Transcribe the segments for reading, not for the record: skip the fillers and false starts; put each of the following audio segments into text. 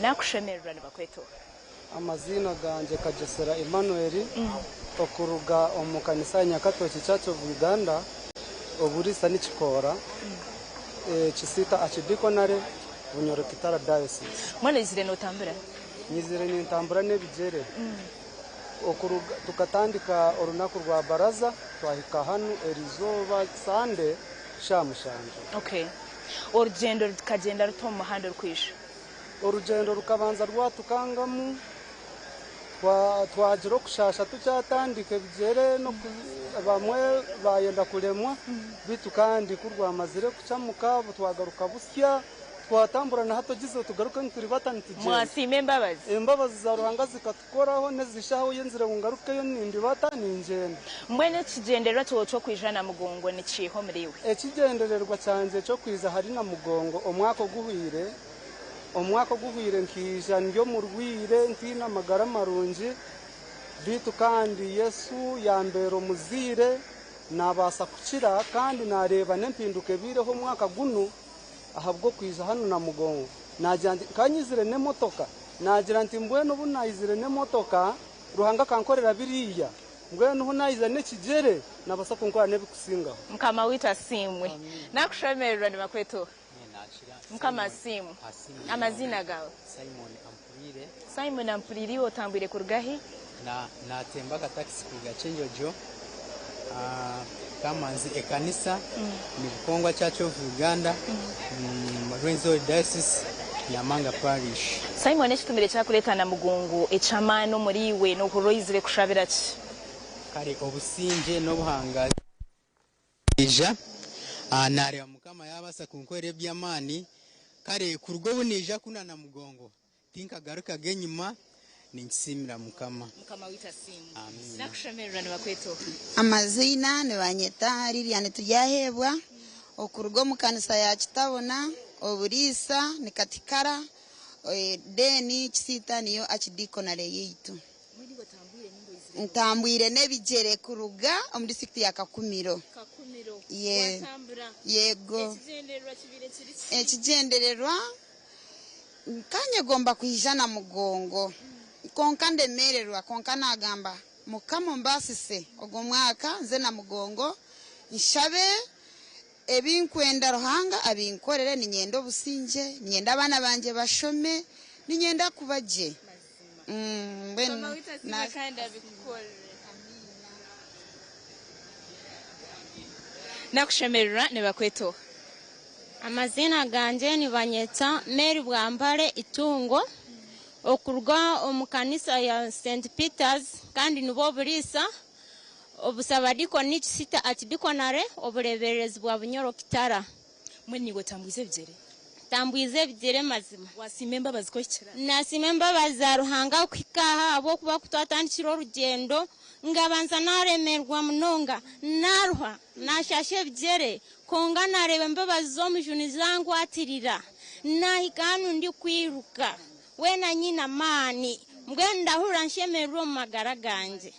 Nakushemererwa nibakweta oha? Amaziina gangye Kagyesera Emmanuel okuruga omu kanisa ya Nyakatooki Church of Uganda, Oburiisa ni Kikoora, Kisiita Archidiaconary, Bunyoro Kitara Diocese. Mbwenu oizire notambura? Nyizire nintambura n'ebigyere. Okuruga tukatandika orunaku rwa baraza twahika hanu erizooba Sunday shaaha mushanju. Okay. Orugyendo rukagyenda ruta omu muhanda orikwija? Orugyendo rukabanza rwatukangamu, twagira okushaasha tukyatandika ebigyere bamwe bayenda kuremwa beitu kandi ku rwamazire kukyamuka twagaruka busya twatambura na hati ogize tugaruke nituribata nitugyenda. Mwasiima embabazi? Embabazi za Ruhanga zikatukoraho n'ezishaaha ou yenzire ngu ngarukeyo nindibata ningyenda. Mbwenu ekigyendererwa kyawe ky'okwija Namugongo nikiiha omuriiwe? Ekigyendererwa kyangye ky'okwija ahari Namugongo omwaka oguhweire, Omwaka oguhweire nkaija ndi omurwaire ntaine amagara marungi, beitu kandi Yesu yambeera omuzaire nabaasa kukira kandi nareeba n'empinduka ebaireho omwaka gunu ahabw'okwija hanu Namugongo. Nagira nti nkaba nyizire n'emotoka, nagira nti mbwenu obu naizire n'emotoka Ruhanga akankorera biriya, mbwenu obu naija n'ekigyere nabaasa kunkorera n'ebikusingaho. Mukama waitu asiimwe. Nakushemererwa nibakweta oha? Mukama asiimwe. Amaziina gaawe? Simon Ampuriire. Simon Ampuriire iwe otambwire kuruga hi? Natemba akatakisi kuruga Kyenjojo Kamanzi ekanisa ni Bukongwa Church of Uganda Rwenzori Diocese Nyamanga Parish. Simon ekitumire kyakureeta Namugongo eky'amaani omuri iwe nohurira oizire kushabira ki? Kare obusingye n'obuhangaazi. Naija, naareeba Mukama yaabaasa kunkorera eby'amaani. Kare kuruga obu naija kunu Namugongo, tinkagarukaga enyima, ninkisiimira Mukama. Mukama waitu asiimwe. Amiina. Nakushemererwa nibakweta oha? Amaziina nibanyeta Lilian Turyahebwa, okuruga omu kanisa ya Kitabona, Oburiisa ni Katikara, then Kisiita niyo Archdeaconry yaitu. Ntambwire n'ebigyere kuruga omu disiturikiti ya Kakumiro. Yego. Ekigyendererwa nkanyegomba kwija Namugongo kwonka ndemererwa kwonka nagamba Mukama ombaasise ogu omwaka nze Namugongo nshabe ebi nkwenda Ruhanga abinkorere niinyenda obusingye, niinyenda abaana bangye bashome, niinyenda kuba gye. Mbwenu Mukama waitu asiimwe kandi abikukorere. Nakushemererwa nibakweta oha? Amaziina gangye nibanyeta Mary Bwambale Itungo okuruga omu kanisa ya St Peters kandi nibwo oburiisa obusabadikoni Kisita Archdeaconry obureebererezi bwa Bunyoro Kitara. Mbwenu naiwe otambwize ebigyere? Ntambwize ebigyere mazima. Wasiima embabazi ku ohikire aha? Nasiima embabazi za Ruhanga kuhika aha ahabw'okuba ku twatandikire orugyendo ngabanza naremerwa munonga, naruha, nashasha ebigyere kwonka nareeba embabazi z'omujuni zangwatirira nahika hanu ndikwiruka weena nyine amaani mbwenu ndahurira nshemereirwe omu magara gangye.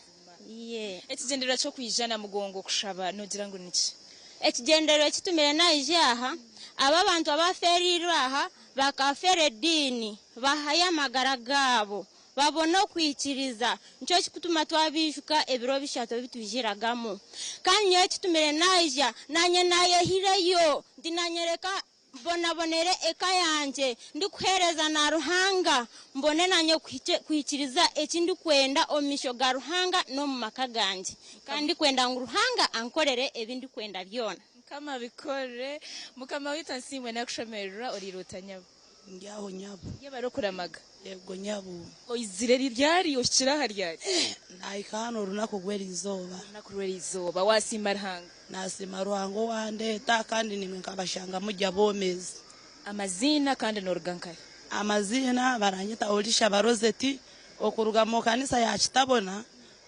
Ekigyendererwa ky'okwija Namugongo kushaba nogira ngu niki? Ekigyendererwa ekitumire naija aha, aba abantu abafeereirwe aha bakafeera ediini, bahayo amagara gaabo, babone okwikiriza. Nikyo kikutuma twabiijuka ebiro bishatu ebi twijiragamu. Kandi nyowe ekitumire naija, naanye naayehireyo nti naanye reka mbonabonere eka yangye ndikuheereza na Ruhanga, mbone naanye kuhikiiriza eki ndikwenda omu maisho ga Ruhanga n'omu maka gangye. Kandi ndikwenda ngu Ruhanga ankorere ebi ndikwenda byona. Mukama abikore. Mukama waitu asiimwe nakushemererwa oriire ota nyabo? Ndi aho nyabo. Yebare okuramaga. Yego nyabo. Oizire ryari ohikire aha ryari? Nahika hanu orunaku rw'erizooba. Orunaku rw'erizooba. Wasiima Ruhanga? Nasiima Ruhanga owandeeta kandi nimwe nkabashanga muri aboomezi. Amaziina kandi noruga nkahi? Amaziina baranyeta Olisha Barozeti okuruga mu kanisa ya Kitabona,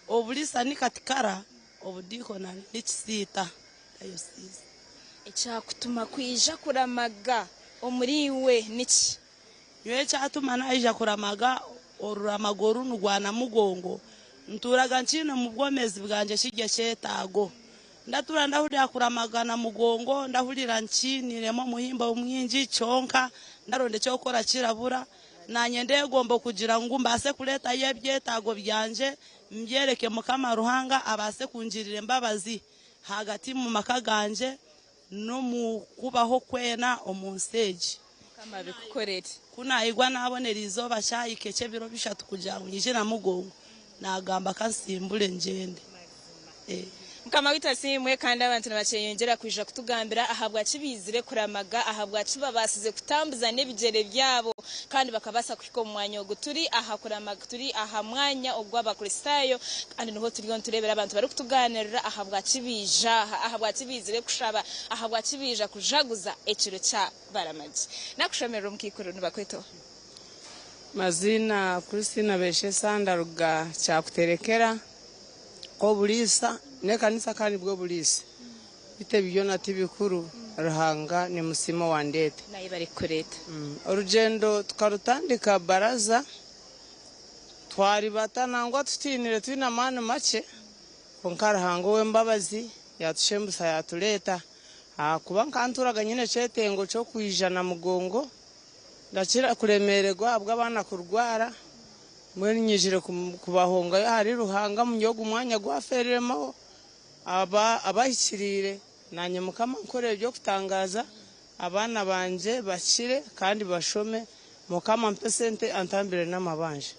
obulisa ni Katikara, obudiikoni ni Kisiita Dayosiisi. Ekyakutuma kwija kuramaga omuri iwe niki? Nyowe ekyatuma naija kuramaga oruramago runu rwa Namugongo, nturaga nkiine omu bwomezi bwangye kirye kyetaago. Ndatura ndahurira kuramaga Namugongo, ndahurira nkiiniremu omuhimbo mwingi kyonka ndaronda eky'okukora kirabura. Naanye ndegomba kugira ngu mbaase kureetayo ebyetaago byangye mbyereke Mukama Ruhanga abaase kungirira embabazi hagati mu maka gangye n'omu kubaho kwena omu nsi egi. Mukama abikukorere. Ku naayigwa naabonera eizooba kyahika eky'ebiro bishatu kugira ngu nyije Namugongo, naagamba kansimbure ngyende. Mukama waitu asiimwe kandi abantu nibakyeyongyera kwija kutugambira ahabwaki baizire kuramaga, ahabwaki babaasize kutambuza n'ebigyere byabo kandi bakabaasa kuhika omu mwanya ogu. Turi aha kuramaga, turi aha mwanya ogw'Abakristaayo kandi niho turiyo nitureebera abantu barikutugaanirira ahabwaki baija aha, ahabwaki baizire kushaba, ahabwaki baija kujaguza ekiro kya Baramagi. Nakushemererwa omukaikuru nibakweta oha? Maziina Christina Beshesa ndaruga Kyakuterekera k'oburiisa n'ekanisa kandi bw'oburiisa beitu ebi byona ti bikuru Ruhanga ni musiima owandeeta. Naye barikukureeta. Orugyendo tukarutandika baraza twaribata nangwa tutiinire twine amaani makye kwonka Ruhanga ow'embabazi yatushembusa yatureeta ahakuba nka nturaga nyine ekyetengo ky'okwija Namugongo ndakira kuremererwa ahabw'abaana kurwara mbwenu nyijire kubahongayo ahari Ruhanga muri ogu mwanya gwaferiremu abahikiriire naanye Mukama ankorere eby'okutangaaza abaana bangye bakire kandi bashome Mukama ampe sente antambire n'amabanja.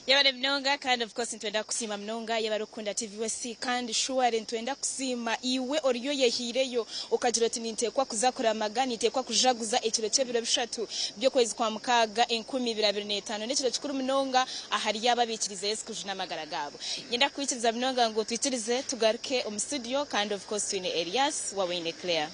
Yebare munonga kandi of course nitwenda kukusiima munonga yebare okukunda TV WC kandi shuware nitwenda kusiima iwe oriyo oyehiireyo okagira oti ninteekwa kuza kuramaga ninteekwa kujaguza ekiro ky'ebiro bishatu by'okwezi kwa mukaaga 2025 n'ekiro kikuru munonga ahari abo abaikiriza Yesu kujuna amagara gaabo. Nyenda kukwikiriza munonga ngu twikirize tugaruke omu studio kandi of course twine Elias waaba oine Claire.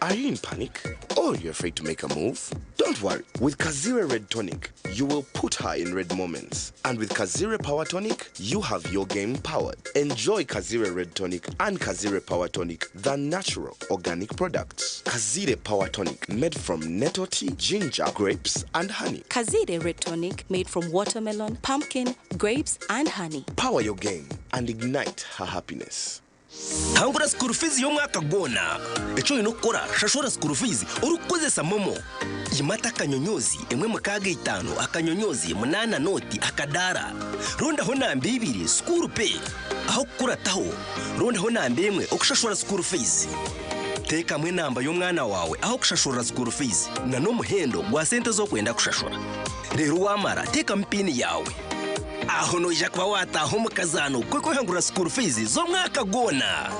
Are you in panic or you're afraid to make a move? Don't worry. With Kazire Red Tonic, you will put her in red moments. And with Kazire Power Tonic, you have your game powered. Enjoy Kazire Red Tonic and Kazire Power Tonic, the natural organic products. Kazire Power Tonic, made from nettle tea, ginger, grapes, and honey. Kazire Red Tonic, made from watermelon, pumpkin, grapes, and honey. Power your game and ignite her happiness. Hangura school fees y'omwaka gwona. Eki oine kukora, shashura school fees orikukozesa MoMo. Yimata akanyonyozi 165 akanyonyozi 8 noti akadaara. Rondaho namba 2 school pay. Aho kukurataho, rondaho namba 1 okushashura school fees. Teekamu enamba y'omwana waawe aho kushashurira school fees na n'omuhendo gwa sente z'okwenda kushashura. Reero waamara teekamu piini yaawe. Aho noija kuba waataaha omu kazaano k'okwehangurira school fees z'omwaka gwona.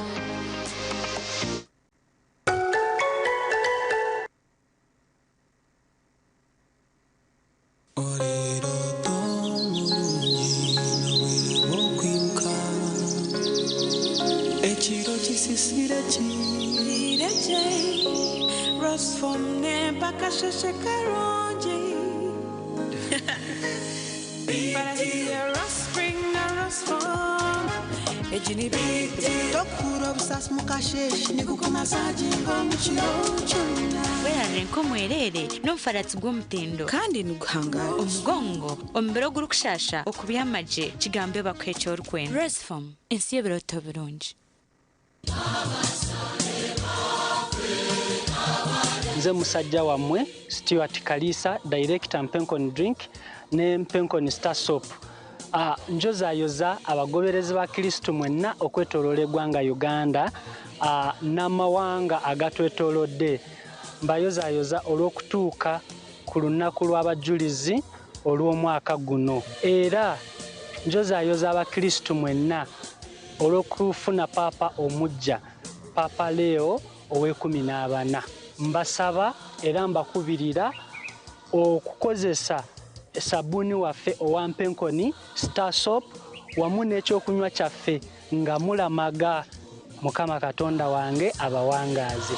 Ekiro kisisire kireje Rosfom mpaka sheshe karungi But I see a Ross Spring na Rosfom. Egi ni big deal. Tokuhurra obusaasi mu kasheeshe, nigukumasaginga omu kiro kyona. Werarire nk'omwereere n'omufaratsi gw'omutindo. Kandi niguhangaara. Omugongo, omubiri ogurikushasha, okubyama gye, kigambe bakuhe eki orikwenda. Rose-Foam, ensi y'ebirooto birungi. Nze musajja wammwe Stuart Kaliisa, Director Mpenkoni Drink ne Mpenkoni Star Soap. Njozayoza abagoberezi ba Kristo mwenna okwetoloola eggwanga Uganda n'amawanga agatwetolodde. Mbayozayoza olw'okutuuka ku lunaku lw'abajulizi olw'omwaka guno. Era njozayoza Abakristo mwenna olw'okufuna Paapa omuggya, Paapa Leo ow'ekumi n'abana. Mbasaba era mbakubirira okukozesa sabbuuni waffe owa Mpenkoni Star Soap wamu n'ekyokunywa kyaffe nga mulamaga. Mukama Katonda wange abawangaaze.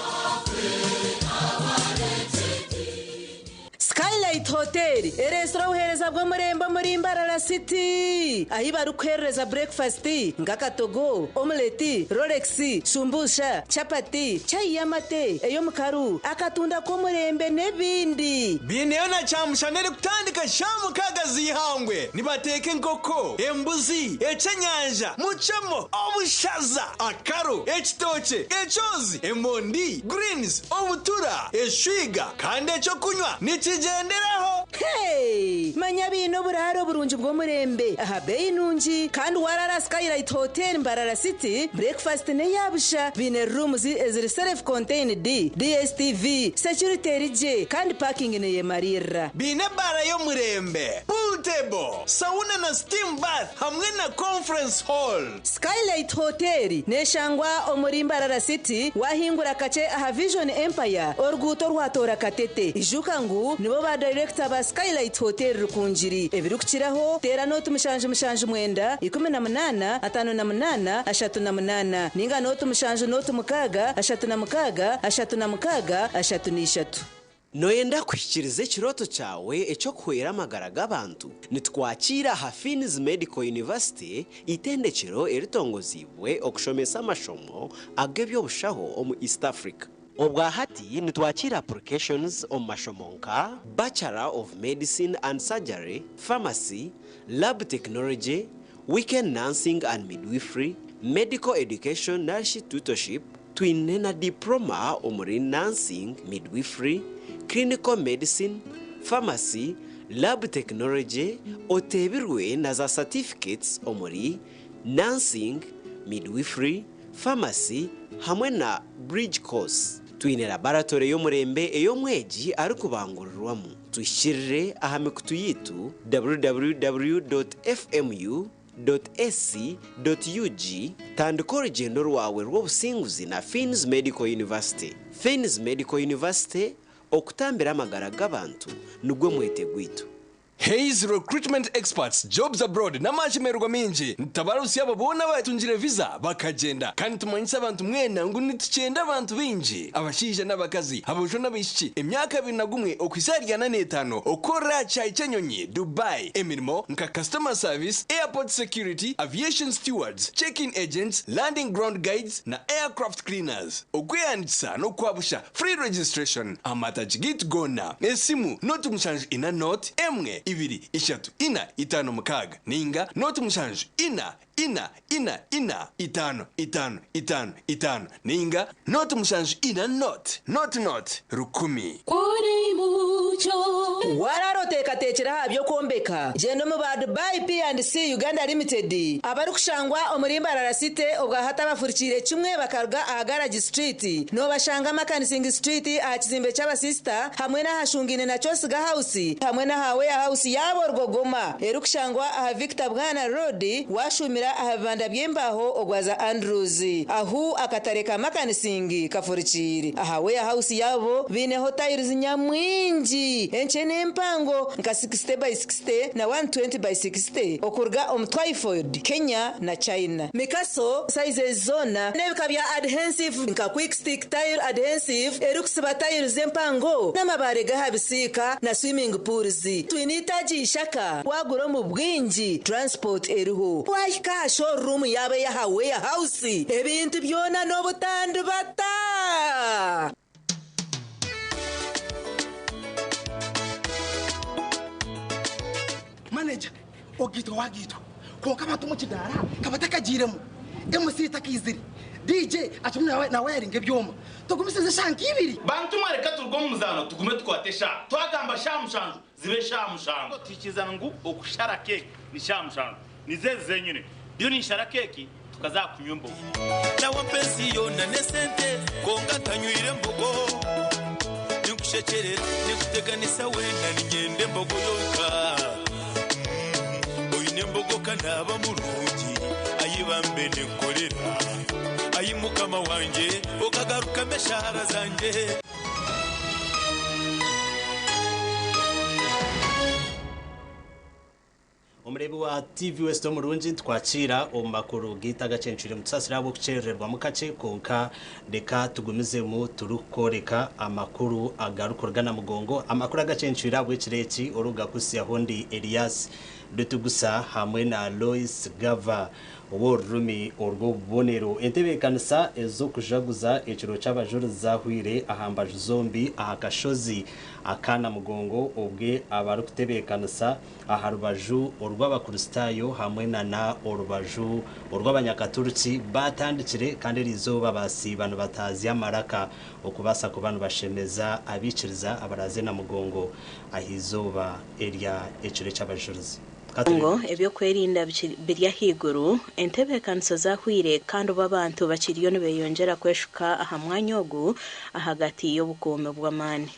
Skylight Hotel ereetsire obuheereza bw'omurembe omuri Mbarara City ahi barikuheerereza breakfast nk'akatogo, omelette, rolex, shumbusha, chapati, chai y'amate, ey'omukaru, akatunda k'omurembe n'ebindi. Biineyo na kyamushana erikutandika shaaha mukaaga z'eihangwe. Nibateeka enkoko, embuzi, ekyenyanja, mucemo, obushaza, akaro, ekitookye, ekyozi, emondi, greens, obutura, eshwiga kandi ekyokunywa nikigyenderaho. Hey! Manya baine oburaaro burungi bw'omurembe aha beeyi nungi kandi waraara Skylight Hotel Mbarara City, breakfast n'eya busha. Baine rooms eziri self contained, DSTV, security eri gye kandi parking neyemariirira. Baine ebaara y'omurembe, pool table, sauna na steam bath hamwe na conference hall. Skylight Hotel neshangwa omuri Mbarara City wahingura kakye aha Vision Empire oruguuto orwatoora Katete. Ijuka ngu nibo ba dayirekita ba Skylight Hotel Rukungiri. Ebirikukiraho teera nooti 779 18 58 38 ninga nooti 7 nooti 6 36 36 33. Nooyenda kuhikiiriza ekirooto kyawe eky'okuhwera amagara g'abantu? Nitukwakiira aha Finn's Medical University, eitendekero eritongoziibwe okushomesa amashomo ag'eby'obushaho omu East Africa. Obwa hati nitwakiira applications omu mashomo nka, Bachelor of Medicine and Surgery, Pharmacy, Lab Technology, Weekend Nursing and Midwifery, Medical Education narishi Tutorship, Twine na Diploma omuri Nursing, Midwifery, Clinical Medicine, Pharmacy, Lab Technology oteebirwe na za Certificates omuri Nursing, Midwifery, Pharmacy hamwe na Bridge Course. Twine Laboratory y'omurembe ei omwegi arikubangurirwamu. Tuhikirire aha mikutu yaitu www.fmu. Ac. Ug, Tandika orugyendo rwawe rw'obusinguzi na Finn's Medical University. Finn's Medical University, okutambira amagara g'abantu nigwo mwete gwaitu. Hays Recruitment Experts Jobs Abroad n'amashemererwa maingi nitutabarutsya abo boona abatungire visa bakagyenda kandi nitumanyisa abantu mwena ngu nitukyenda abantu baingi abashaija n'abakazi aboojo n'abaishiki emyaka 21 okuhitsya ahari 45 okukorera aha kishaayi ky'enyonyi Dubai emirimo nka customer service, airport security, aviation stewards, check-in agents, landing ground guides na aircraft cleaners. Okwehandiikisa n'okwabusha, free registration, aha matagi gaitu goona. Esimu, 0 7 0 1 2 3 4 5 6 ninga 0 7 4 4 4 5 5 5 5 ninga 0 7 4 0 0 0 1000. Kuri mucyo wararoteekateekera aha by'okwombeka gyenda omu ba Dubai P&C Uganda Limited abarikushangwa omuri Mbarara City obwahati abafurikiire kimwe bakaruga aha Garage Street noobashanga Makanising Street aha kizimbe ky'abasisita hamwe n'ahashungaine na Kyosiga House hamwe n'aha warehouse yaabo Rugogoma erikushangwa aha Victor Bwana Road washumira aha bibanda by'embaho ogwaza Andrews ahu akatare ka Makanising kafurikiire aha warehouse yaabo biineho tiles nyamwingi. bwingi enkye n'empango nka 60 by 60 na 120 by 60 okuruga omu Twyford, Kenya na China. Mikaso sizes zoona n'ebika bya adhensive nka quick stick tile adhensive erikusiba tiles empango n'amabaare g'aha bisiika na swimming pools. Twine eitaagi ishaka wagura omu bwingi transport eriho. Wahika aha showroom yaabo ey'aha warehouse ebintu byona n'obutandibata. Manager, ogiitwa wagiitwa kwonka abantu omu kidaara kabatakagiiremu, MC takaizire, DJ akirimu nawayaringa ebyoma, tugumisirize eshaaha nk'ibiri. Bantu mwe reka turuge omu muzaano tugume tukwate eshaaha. Twagamba shaaha mushanju zibe shaaha mushanju. Twikiriza ngu okushara keeki ni shaaha mushanju. Nizo ezi zenyine. Ndiyo ninshara keeki tukaza aha kunywa embogo. Nawe mpa ensi yoona n'esente kwonka ntanywire mbogo. Ninkushekyerera, ninkuteganisa weena niinyenda embogo yonka. Oine embogo ka naaba murungi, ai bambe ninkukorera. Ai Mukama wangye, okagarukamu eshaara zangye. Omureebi wa TV West omurungi nitwakiira omu makuru gaitu agacencwire. Mutusaasire ahabw'okukyerererwamu kakye kwonka reka tugumizemu turikukworeka amakuru agarikuruga Namugongo. Amakuru agacencwire ahabw'ekiro eki orikugakuhitsyaho ndi Elias Rutugusa hamwe na Lois Gava ow'orurimi orw'obubonero. Entebeekanisa ez'okujaguza ekiro ky'abajurizi zahweire aha mbaju zombi aha kashozi aka Namugongo obwe abarikutebeekanisa aha rubaju orw'Abakristaayo hamwe nana orubaju orw'Abanyakaturiki baatandikire kandi eriizooba baasiiba nibataazya amaraka okubaasa kuba nibashemeza abaikiriza abaraaze Namugongo ah'eizooba erya ekiro ky'abajurizi. Ka Ngo tureebe. eby'okwerinda biri ahaiguru, entebeekanisa zahweire kandi obu abantu bakiriyo nibeyongyera kweshuka aha mwanya ogu ahagati y'obukuumi bw'amaani.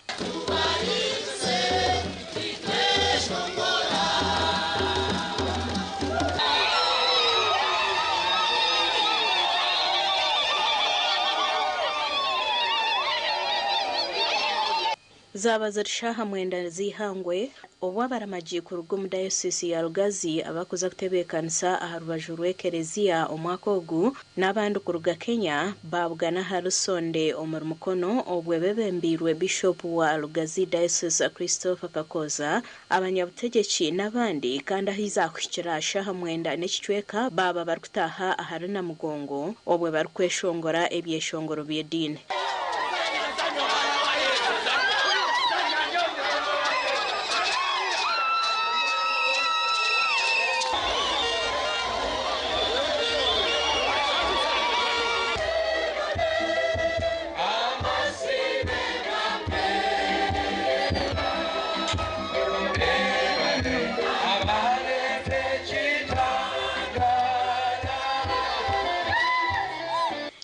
Zaaba ziri shaaha mwenda z'eihangwe obu abaramagi kuruga omu dayosiisi ya Lugazi abarikuza kutebeekanisa aha rubaju rw'ekereziya omwaka ogu n'abandi kuruga Kenya baabugana aha Rusonde omuri Mukono obwe bebembeirwe Bishopu wa Lugazi Diocese Christopher Kakooza, abanyabutegyeki n'abandi kandi ahu zaakuhikira shaaha mwenda n'ekicweka baaba barikutaaha ahari Namugongo obwe barikweshongora ebyeshongoro by'ediini.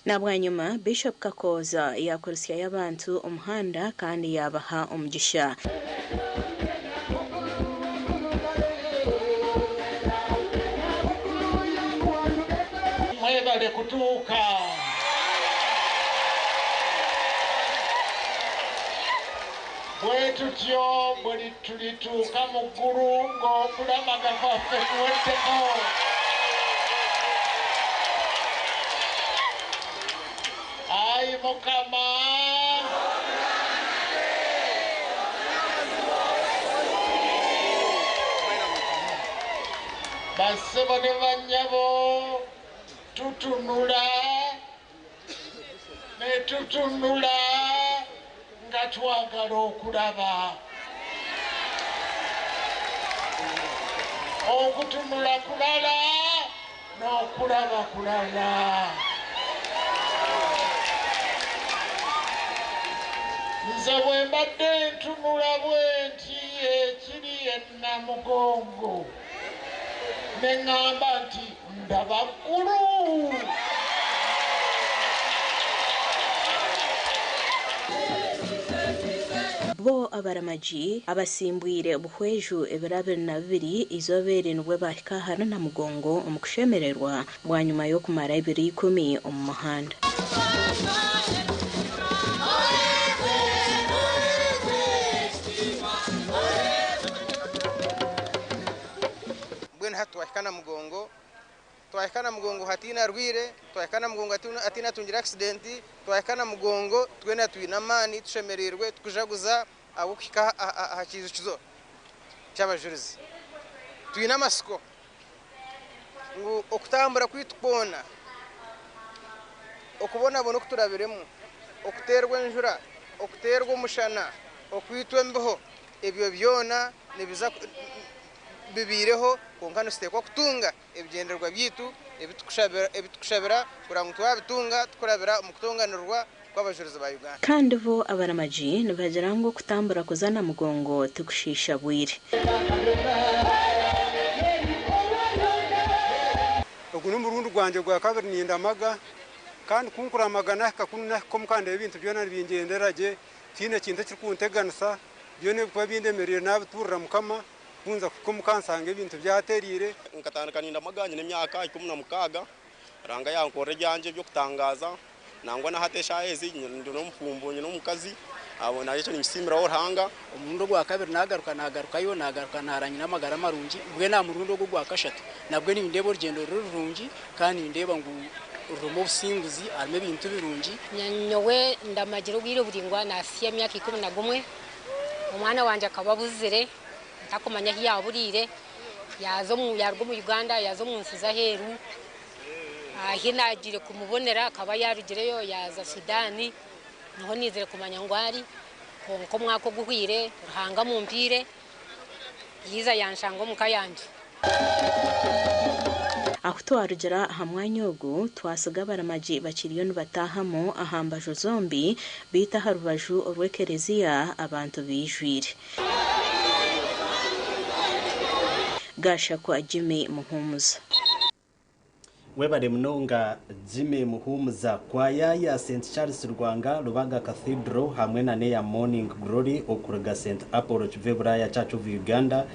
Na bwanyima Bishop Kakooza yaakuritsyayo abantu omuhanda kandi yaabaha omugisha. Mwebale kutuuka. Bwetutyo buli tulituuka mu ggulu ng'okulamaga kwaffe kuweddeko. Ayi Mukama. Bassebo ne bannyabo, tutunula ne tutunula nga twagala okulaba. Okutunula kulala n'okulaba kulala. Nze bwe mbadde ntunula bwe nti ekiri e Namugongo ne ŋŋamba nti ndaba ggulu. Bo abaramagi abasimbwire Buhweju ebiro 22 eizooba eri nibwo baahika ahari Namugongo omu kushemererwa bwanyima y'okumara ebiro ikumi omu muhanda. twahika Namugongo. Twahika Namugongo hatiine arwire, twahika Namugongo hatiine atungire accident, twahika Namugongo twena twine amaani, tushemereirwe, tukujaguza ahabw'okuhika aha kiijukizo ky'abajurizi. Twine amatsiko ngu okutambura kwaitu kwona, okubonabona oku turabiremu, okuteerwa enjura, okuteerwa omushana, okwitwa embeho, ebyo byona nibiza bibaireho kwonka nituteekwa kutunga ebigyendererwa byaitu ebi tukushabira kureba ngu twabitunga tukurabira omu kutonganirwa kw'Abajurizi ba Uganda. Kandi bo abaramagi nibagira ngu okutambura kuza Namugongo tikushiisha bwire. Ogu n'omurundi gwangye gwa kabiri nindamaga, kandi ku nkuramaga nahika kunu nahika omuka ndeeba ebintu byona nibingyendera gye, tihaine kintu ekirikunteganisa, byona ebirikuba bindemereire naabiturira Mukama, ku nza kuhika omuka nshanga ebintu byatereire. Nkatandika nindamaga nyine emyaka 16, Ruhanga yankorera ebyangye eby'okutangaaza, nangwa na hati eshaaha ezi ndi n'omufumbo nyine omukazi, nakyo ninkisiimiraho Ruhanga. Omurundi ogwa kabiri nagaruka nagarukayo nagaruka naara nyine amagara marungi, mbwenu aha murundi ogu ogwa kashatu nabwo nindeeba orugyendo ruri rurungi kandi nindeeba ngu rurimu obusinguzi harimu ebintu birungi. Nyowe ndamagire obwire buraingwa nahitsya emyaka 11, omwana wangye akaba abuzire ntakumanya ahu yaaburiire, yaaza omu yaaruga omu Uganda yaaza omu nsi z'aheeru, ahi naagiire kumubonera akaba yaarugireyo yaaza Sudan, niho naizire kumanya ngu ari, kwonka omwaka oguhweire Ruhanga amumpaire yaija yanshanga omuka yangye. Ahu twarugira aha mwanya ogu, twasiga abaramagi bakiriyo nibataahamu aha mbaju zombi, beitu aha rubaju orw'ekereziya abantu baijwire. Gashakwa Jimmy Muhumuza. Webare munonga Jimmy Muhumuza. Kwaya ya St Charles Lwanga Lubaga Cathedral hamwe na n'eya Morning Glory okuruga St Apollo Kiveburaya Church of Uganda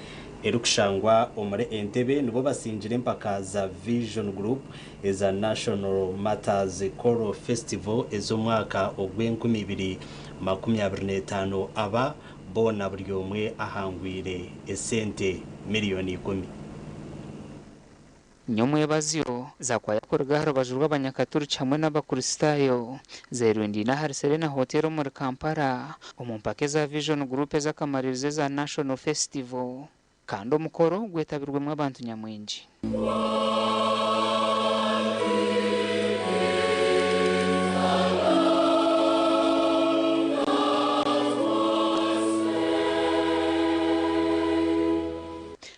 erikushangwa omuri Entebbe nibo basingire empaka za Vision Group eza National Martyrs Choral Festival ez'omwaka ogw'enkumi ibiri makumi abiri n'etaano. Aba boona buri omwe ahangwire esente 10,000,000. Nyomwebazyo, zakwaya kuruga aha rubaju rw'abanyakaturiki hamwe n'abakristaayo zerundiine ahari Serena Hotel omuri Kampala omu mpaka eza Vision Group ez'akamaririzo eza National Festival kandi omukoro gwetabirwemu abantu nyamwingi.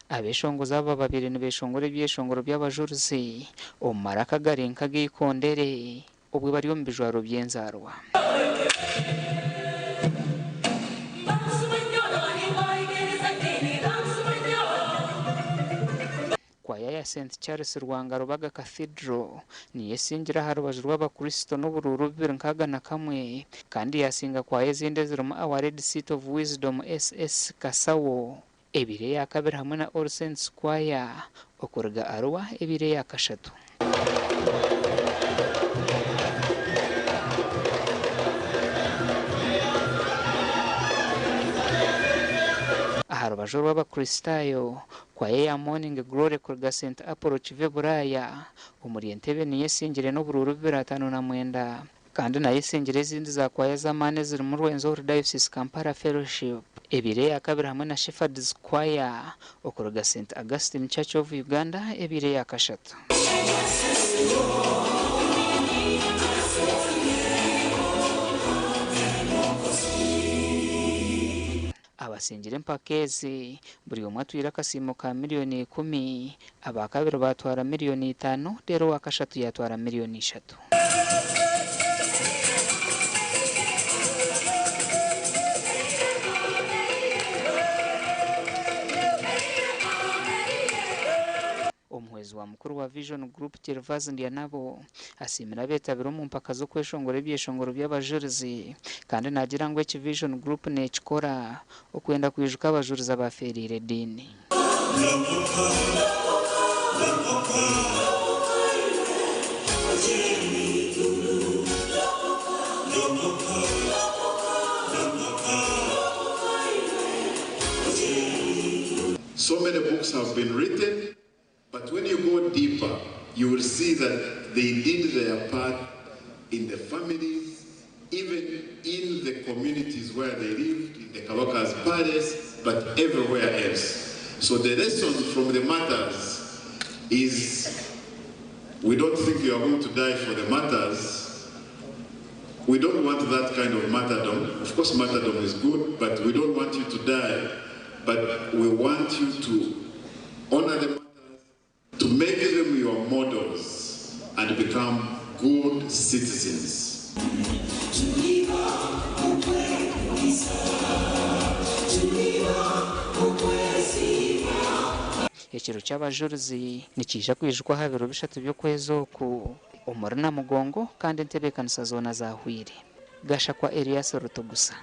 Abeshongozi aba babaire nibeshongora ebyeshongoro by'abajurizi omu maraka agari nk'ag'eikondere obwe bari omu bijwaro by'enzarwa. Kwaya ya St Charles Lwanga Rubaga Cathedral niyo esingire aha rubaju rw'abakristo n'oburuuru 261 kandi yasinga kwaya ezindi ezirimu Our Lady Seat of Wisdom SS Kasawo ebaire eya kabiri hamwe na All Saints Choir okuruga Arua ebaire eya kashatu. Aha rubaju orw'Abakristaayo, kwaya eya Morning Glory kuruga St Apollo Kive Buraaya omuri Entebbe niyo esingire n'oburuuru 259. Kandi nayo esingire ezindi za kwaya z'amaani ezirimu Rwenzori Diocese Kampala Fellowship ebaire eya kabiri hamwe na Shepherds Choir okuruga St Augustine Church of Uganda ebaire eya kashatu. Abasingire empaka ezi buri omwe atwire akasiimo ka 10,000,000, aba kabiri baatwara 5,000,000 reero owa kashatu yaatwara 3,000,000. Omuhwezi wa mukuru wa Vision Group Gervase Ndyanabo asiimire abeetabire omu mpaka z'okweshongora ebyeshongoro by'abajurizi kandi naagira ngu eki Vision Group neekikora okwenda kwijuka abajurizi abaafeereire ediini. So many books have been written, but when go deeper, you will see that they did their part in the families, even in the communities where they lived, in the Kabaka's palace, but everywhere else. So the lesson from the martyrs is we don't think you are going to die for the martyrs. We don't want that kind of martyrdom. Of course, martyrdom is good, but we don't want you to die. But we want you to honor the martyrs, to make them your models, and become good citizens. Ekiro ky'abajurizi nikiija kwijukwa aha biro 3 by'okwezi oku omuri Namugongo kandi entebeekanisa zoona zahwire. Gashakwa Elias Rutugusa.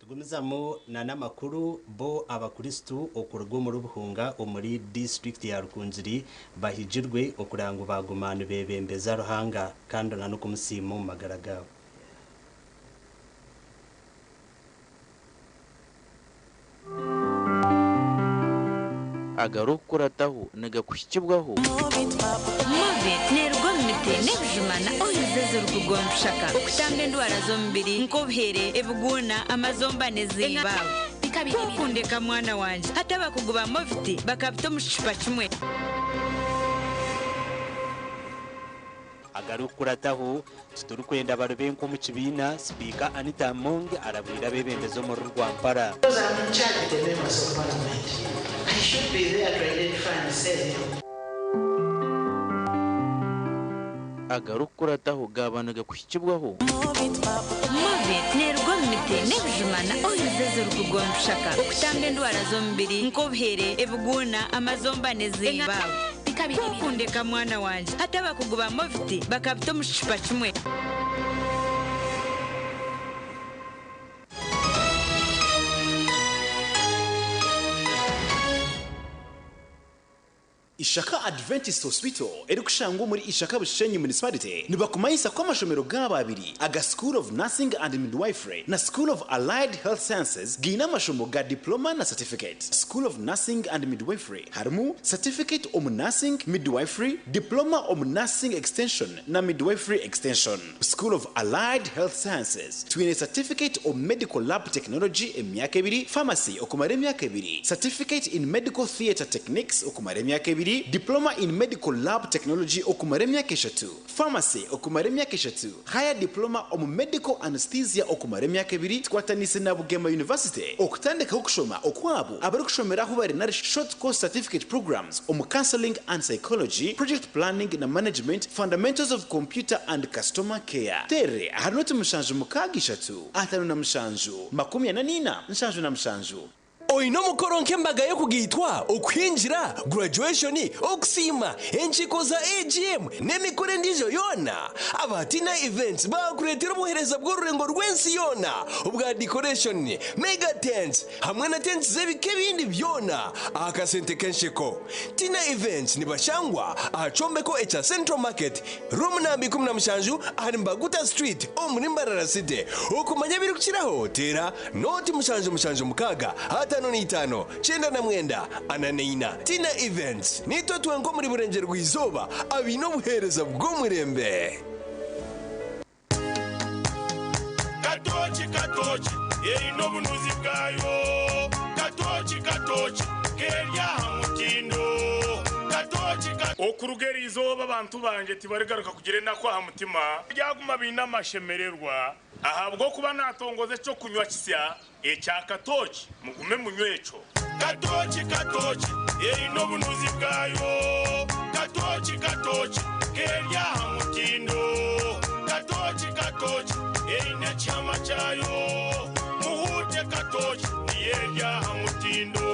Tugumizamu na n'amakuru. Bo abakristu okuruga omuri Buhunga omuri disitulikiti ya Rukungiri bahigirwe okugira ngu baguma nibebembeza Ruhanga kandi na n'okumusiima omu magara gaabo. Agarikukurataho nigakuhikibwaho. Movit neeruga omu miti n'ebijuma na oils ezirikugwa omu bishaka okutamba endwara z'omubiri nk'obuhere, ebiguuna, amazomba n'eziiba. Kwokundeka mwana wangye hati abakugu ba Movit bakabita omu kicupa kimwe. Agarikukurataho titurikwenda barube nk'omu kibiina. Sipiika Anita Among arabwira abebembezi omuri Rwampara. Because I'm in charge with the members of parliament. I should be there to identify and say, Agarikukurataho gaba nigakuhikibwaho. Movit neeruga omu miti n'ebijuma na oils ezirikugwa omu bishaka okutamba endwara z'omubiri nk'obuhere, ebiguuna, amazomba n'eziiba. Kwokundeka mwana wangye hati abakugu ba Movit bakabita omu kicupa kimwe. Ishaka Adventist Hospital erikushangwa omuri Ishaka Bushenyi Municipality nibakumanyisa ko amashomero gabo abiri aga School of Nursing and Midwifery na School of Allied Health Sciences giine amashomo ga diploma na certificate. School of Nursing and Midwifery harimu certificate omu Nursing Midwifery, diploma omu Nursing Extension na Midwifery Extension. School of Allied Health Sciences twine certificate omu Medical Lab Technology emyaka 2, Pharmacy okumara emyaka 2, certificate in Medical Theatre Techniques okumara emyaka 2, diploma in Medical Lab Technology okumara emyaka 3, Pharmacy okumara emyaka 3, higher diploma omu Medical Anesthesia okumara emyaka 2. Tukwatanise na Bugema University okutandikaho okushoma okwabo abarikushomera ahu bari nari short course certificate programs omu Counseling and Psychology, Project Planning na Management, Fundamentals of Computer and Customer Care. Terre ahari 076 57 44 77. Oine omukoro nk'embaga y'okugaitwa, okuhingira, graduation, okusiima, enkiiko za AGM n'emikoro endiijo yoona? Aba Tina Events baakureetera obuheereza bw'orurengo rw'ensi yoona obwa decoration, mega tents hamwe na tents z'ebika ebindi byona aha kasente k'ensheko. Tina Events nibashangwa aha kyombeko ekya Central Market, room namba 17 ahari Mbaguta Street omuri Mbarara City. Okumanya ebirikukiraho teera 0776 55 99 44. Tina Events nitwe twenka omuri Burengyerwa-izooba abaine obuheereza bw'omurembe. Katoki katoki eine obunuzi bwayo, katoki katoki keri aha mutindo, katoki. Okuruga eri izooba abantu bangye tibarigaruka kugira enaku aha mutima, baryaguma baine amashemererwa, ahabw'okuba naatongoza eky'okunywa kisya ekya katoki, mugume munywe ekyo. Katoki katoki eine obunuzi bwayo, katoki katoki keri aha mutindo, katoki katoki eine ekihama kyayo, muhuute katoki niyo eri aha mutindo.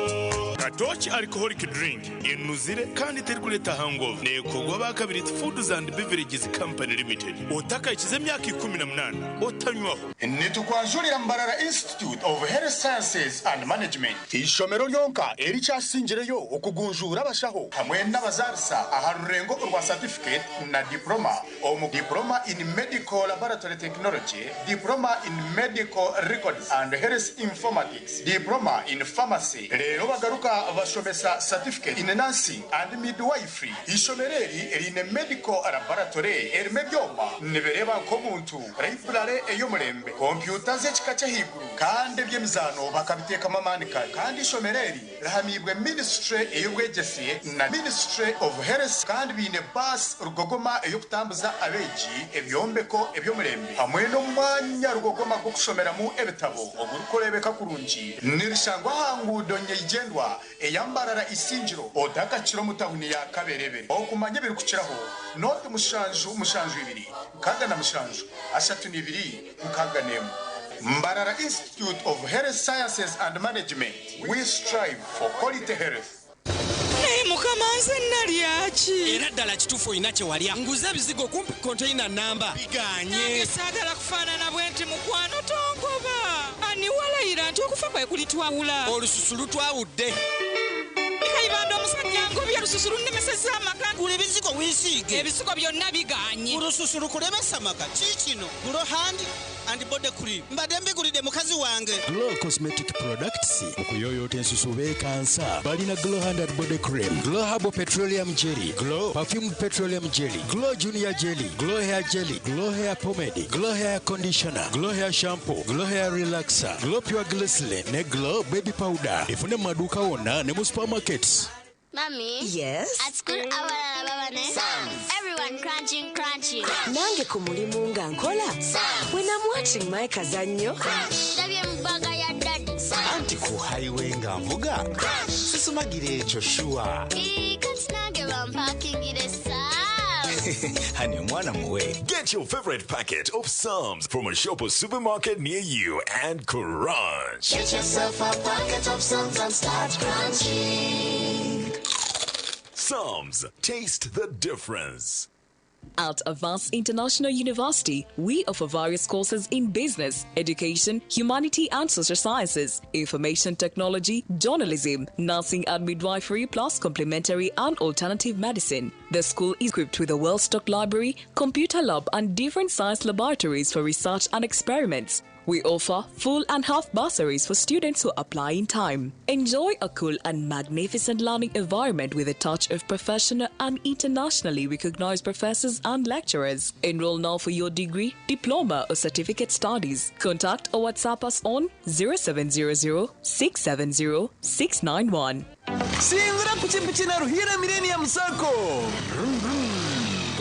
Katoki alcoholic drink enuzire kandi terikureeta hangover, neekorwa aba Kabiriti Foods and Beverages Company Limited. Otakahikize emyaka 18 otanywaho. Nitukwanjurira Mbarara Institute of Health Sciences and Management, eishomero ryonka erikyasingireyo okugunjuura abashaho hamwe n'abazaarisa aha rurengo orwa certificate na diploma omu Diploma in Medical Laboratory Technology, Diploma in Medical Records and Health Informatics, Diploma in Pharmacy. Reero bagaruka Omuka bashomesa certificate in nursing and midwifery. Ishomero eri eriine medical laboratory erimu ebyoma nibireeba nk'omuntu, library ey'omurembe, kompyuta z'ekika ky'ahaiguru kandi eby'emizaano bakabiteekamu amaani kare. Kandi ishomero eri rihamiibwe ministry ey'obwegyese na ministry of health kandi baine baasi rugogoma ey'okutambuza abeegi, ebyombeko eby'omurembe hamwe n'omwanya rugogoma gw'okushomeramu ebitabo ogurikureebeka kurungi. Nirishangwa aha nguudo nyeigyendwa eya Mbarara Isingiro otakakira omu tawuni ya Kaberebe. Okumanya ebirikukiraho, nooti mushanju mushanju ibiri 67 32 61. Mbarara Institute of Health Sciences and Management, we strive for quality health. Naye mukama nze nalya ki? Era ddala kituufu olina kye walya. Nguze ebizigo kumpi konteyina nnamba bigaanye. Nange saagala kufaanana bwe nti mukwano tongoba. Ani walayira nti okufa kwe kulitwawula? Olususu lutwawudde. Kayibanda omusajja angobye olususu lunnemesezza amaka. Gula ebizigo weesiige. Ebizigo byonna bigaanye. Olususu lukulemesa amaka. Kiikino Glow Hand and Body Cream. Mbadde mbigulidde mukazi wange. Glow Cosmetic Products okuyoyoota ensusu beekansa. Balina Glow Hand and Body Cream, Glow Herbal Petroleum Jelly, Glow Perfumed Petroleum Jelly, Glow Junior Jelly, Glow Hair Jelly, Glow Hair Pomade, Glow Hair Conditioner, Glow Hair Shampoo, Glow Hair Relaxer, Glow Pure Glycerin ne Glow Baby Powder. Efune mu maduuka wonna ne mu supermarkets. Mommy. Yes? At school, abalala baba ne Everyone crunching, crunching. Nange ku mulimu nga nkola. When I'm watching my kazannyo. Ndabye mu bbaga ya daddy. Anti ku highway nga nvuga sisumagira ekyo shuwa. Ii, kati nange bampakingire Sam's. Hani omwana muwe. Get your favorite packet of Psalms from a shop or supermarket near you and crunch. Get yourself a packet of Psalms and start crunching. Psalms, taste the difference. At Avance International University, we offer various courses in business, education, humanity and social sciences, information technology, journalism, nursing and midwifery, plus complementary and alternative medicine. The school is equipped with a well-stocked library, computer lab, and different science laboratories for research and experiments. We offer full and half bursaries for students who apply in time. Enjoy a cool and magnificent learning environment with a touch of professional and internationally recognized professors and lecturers. Enroll now for your degree, diploma, or certificate studies. Contact or WhatsApp us on 0700 670 691. Singura pichipichi na Ruhira Millennium Sacco. Vroom, vroom.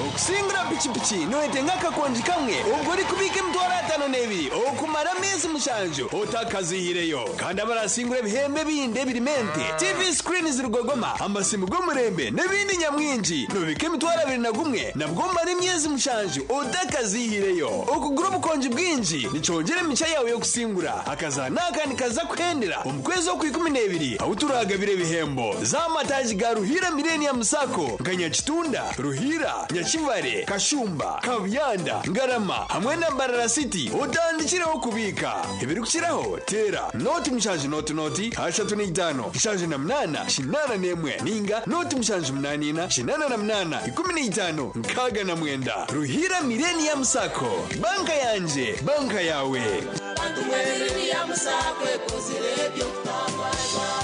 Okusingura pichipichi niwetenga akakonji kamwe ubwo uri kubika emitwaro 52 okumara amezi 7 otakazihireyo kandi abarasingura ebihembe bindi ebirimente TV screen zirugogoma amasimu g'omurembe n'ebindi nyamwingi nubika emitwaro 21 nabwo umara emyezi 7 otakazihireyo. Okugura obukonji bwingi nicyongera emica yawe yo kusingura akazana akandi kaza kuhendera omu kwezi okwa 12 aho turagabira ebihembo z'amataji ga Ruhira Millennium Sacco nka Nyakitunda, Ruhira, Nyakivare, Kashumba, Kabuyanda, Ngarama hamwe na Mbarara City. Utandikireho kubika ibirikukiraho tera noti mushanju noti noti 35 78 81 ninga noti mushanju 84 88 15 69. Ruhira Millennium Sacco, banka yanje, banka yawe.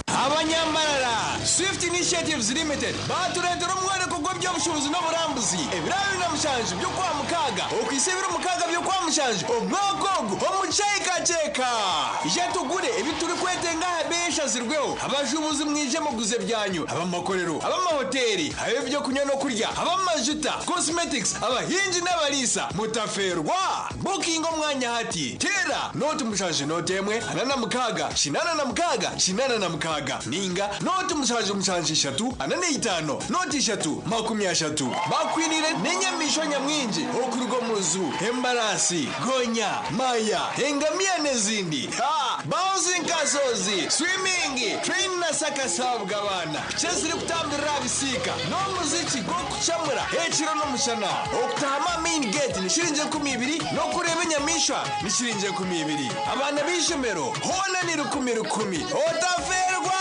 Abanyambarara Swift Initiatives Limited baturetera umwereko gw'eby'obushubuzi n'oburambuzi ebirabo na mushanju byo kwa mukaga okwisa ebiro mukaga byo kwa mushanju omwaka ogu omucekaceka ije tugure ebi turi kwetenga aha beshazirweho abashubuzi mwije muguze byanyu abamakorero abamahoteli ab'ebyo kunywa no kurya abamajuta cosmetics abahinji n'abarisa mutaferwa booking omwanya hati tera noti mushanju noti emwe 46 86 86 ninga noti mushanju mushanju 3 45 noti 3 30 bakwinire n'enyamisho nyamwingi okuruga omuzu embarasi gonya maya engamiya n'ezindi ha bouncing castles swimming train na sakasabwa abana cheziri kutambirira abisiika n'omuziki gw'okucamura ekiro n'omushana okutahama main gate ni shiringi 20 n'okureeba enyamishwa ni shiringi 20 abaana b'ishomero hoona ni 10 10 otaferwa.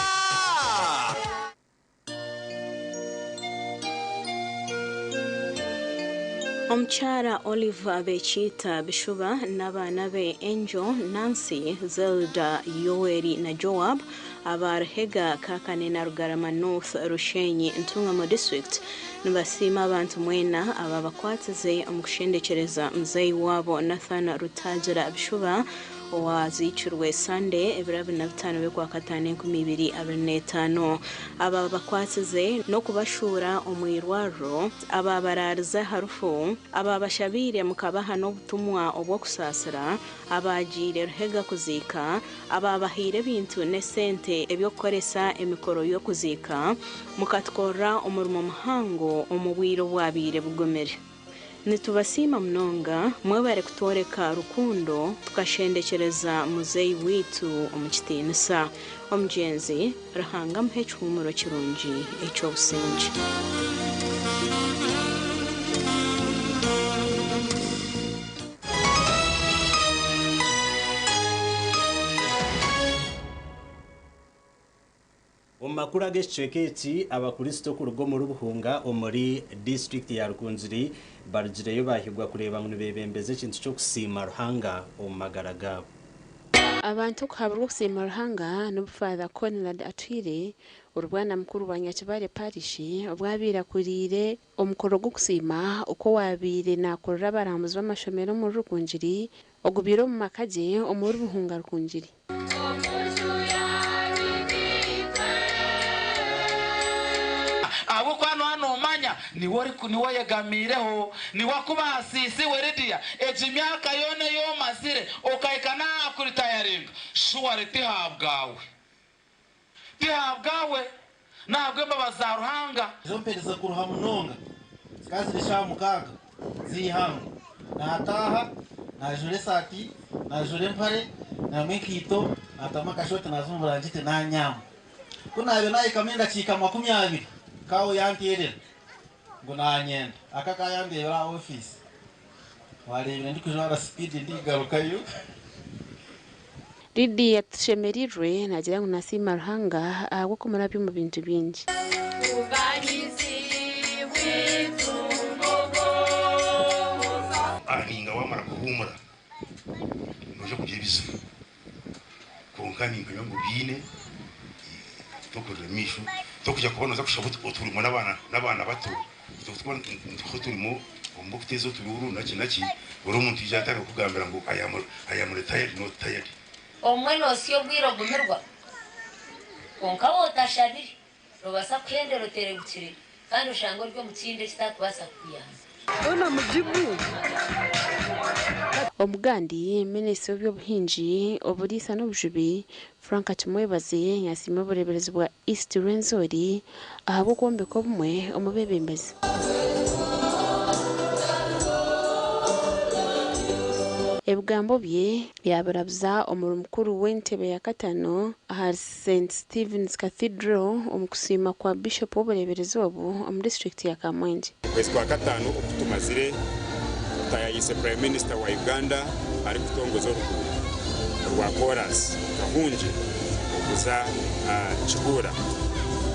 Omukyara Oliver Bekiita Bishuba n'abaana be Angel, Nancy, Zelda, Yoweri na Joab aba Ruhega, Kakane na Rugarama North, Rushenyi, Ntungamo District nibasiima abantu mwena ababakwatize omu kushendekyereza muzeeyi waabo Nathan Rutagira Bishuba owaziikirwe Sunday ebiro 25 by'Okwakataano 2025. Aba bakwasize n'okubashuura omu irwariro, ababaraarize aha rufu, ababashabiire mukabaha n'obutumwa obw'okusaasira, abaagiire Ruhega kuziika, ababahaire ebintu n'esente eby'okukoresa emikoro y'okuziika, mukatukorera omurimo muhango omu bwire obwabaire bugumire. Nitubasiima munonga, mwebare kutworeka rukundo tukashendekyereza muzeeyi waitu omu kitiinisa. Omugyenzi, Ruhanga amuhe ekihuumuro kirungi eky'obusingye. Omu makuru ag'ekicweka eki, Abakristo kuruga omuri Buhunga omuri disiturikiti ya Rukungiri barugireyo baahigwa kureeba ngu nibeebembeza ekintu ky'okusiima Ruhanga omu magara gaabo. Abantu okuhaburwa okusiima Ruhanga n'obu Father Conrad Atwire, orubwana mukuru wa Nyakibale Parish obwabaire akuriire omukoro gw'okusiima oku owaabaire naakurira abarambuzi b'amashomero omuri Rukungiri ogubaire omu maka gye omuri Buhunga Rukungiri. Ahabw'okuba nooba noomanya niwe oriku, niwe oyegamiireho, niwe akubaasiise iwe Lydia, egi myaka yoona ei omazire okahika n'aha kuritayaringa, shuwari ti habwawe. Ti habwawe, n'ahabw'embabazi za Ruhanga. Ezo mperize kuruha munonga, zikaba ziri eshaaha mukaaga z'eihangwe. Naataaha, naajuura esaati, naajuura empare, naihamu enkaito, naatamu akashooti naaza omu burangiti naanyaama. Ku naabaire naahikamu endakiika 20, kaawe yanteerera ngu naanyenda. Aka akaba yandeebera aha ofiisi. Waareebire ndikujwara sipiidi ndikugarukayo. Lydia Tushemereirwe naagira ngu nasiima Ruhanga ahabw'okumurabya omu bintu bingi. Ninga wamara kuhumura noija kugira ebizibu kwonka nimpamya ngu obiine tokurira maisho tokuja kuba noza kushaba oturimo n'abaana bato itwe nituha oturimo omu bw'okuteeza oturuuru naki naki buri omuntu yaija atandika kukugambira ngu I am retired not tired. Obumwe noosya obwire ogumirwa, kwonka waaba otashabire, noobaasa kuhendera oterebukire kandi oshange ori omu kindi ekitakubaasa kukuyamba. Omugandi, Minisita w'eby'obuhingi, oburiisa n'obujubi, Frank Tumwebaze yasiima obureeberezi bwa East Rwenzori ahabw'okwombeka obumwe omu beebembezi. Ebigambo bye yaabirabuza omuri mukuru w'entebe ya katano ahari St Stephen's Cathedral omu kusiima kwa Bishop w'obureeberezi obu omu disiturikiti ya Kamwengye. Okwezi kwa katano oku tumazire tutayayiise Prime Minister wa Uganda arikutongoza oruguuto orwa koorasi Kahungye okuza Kihuura,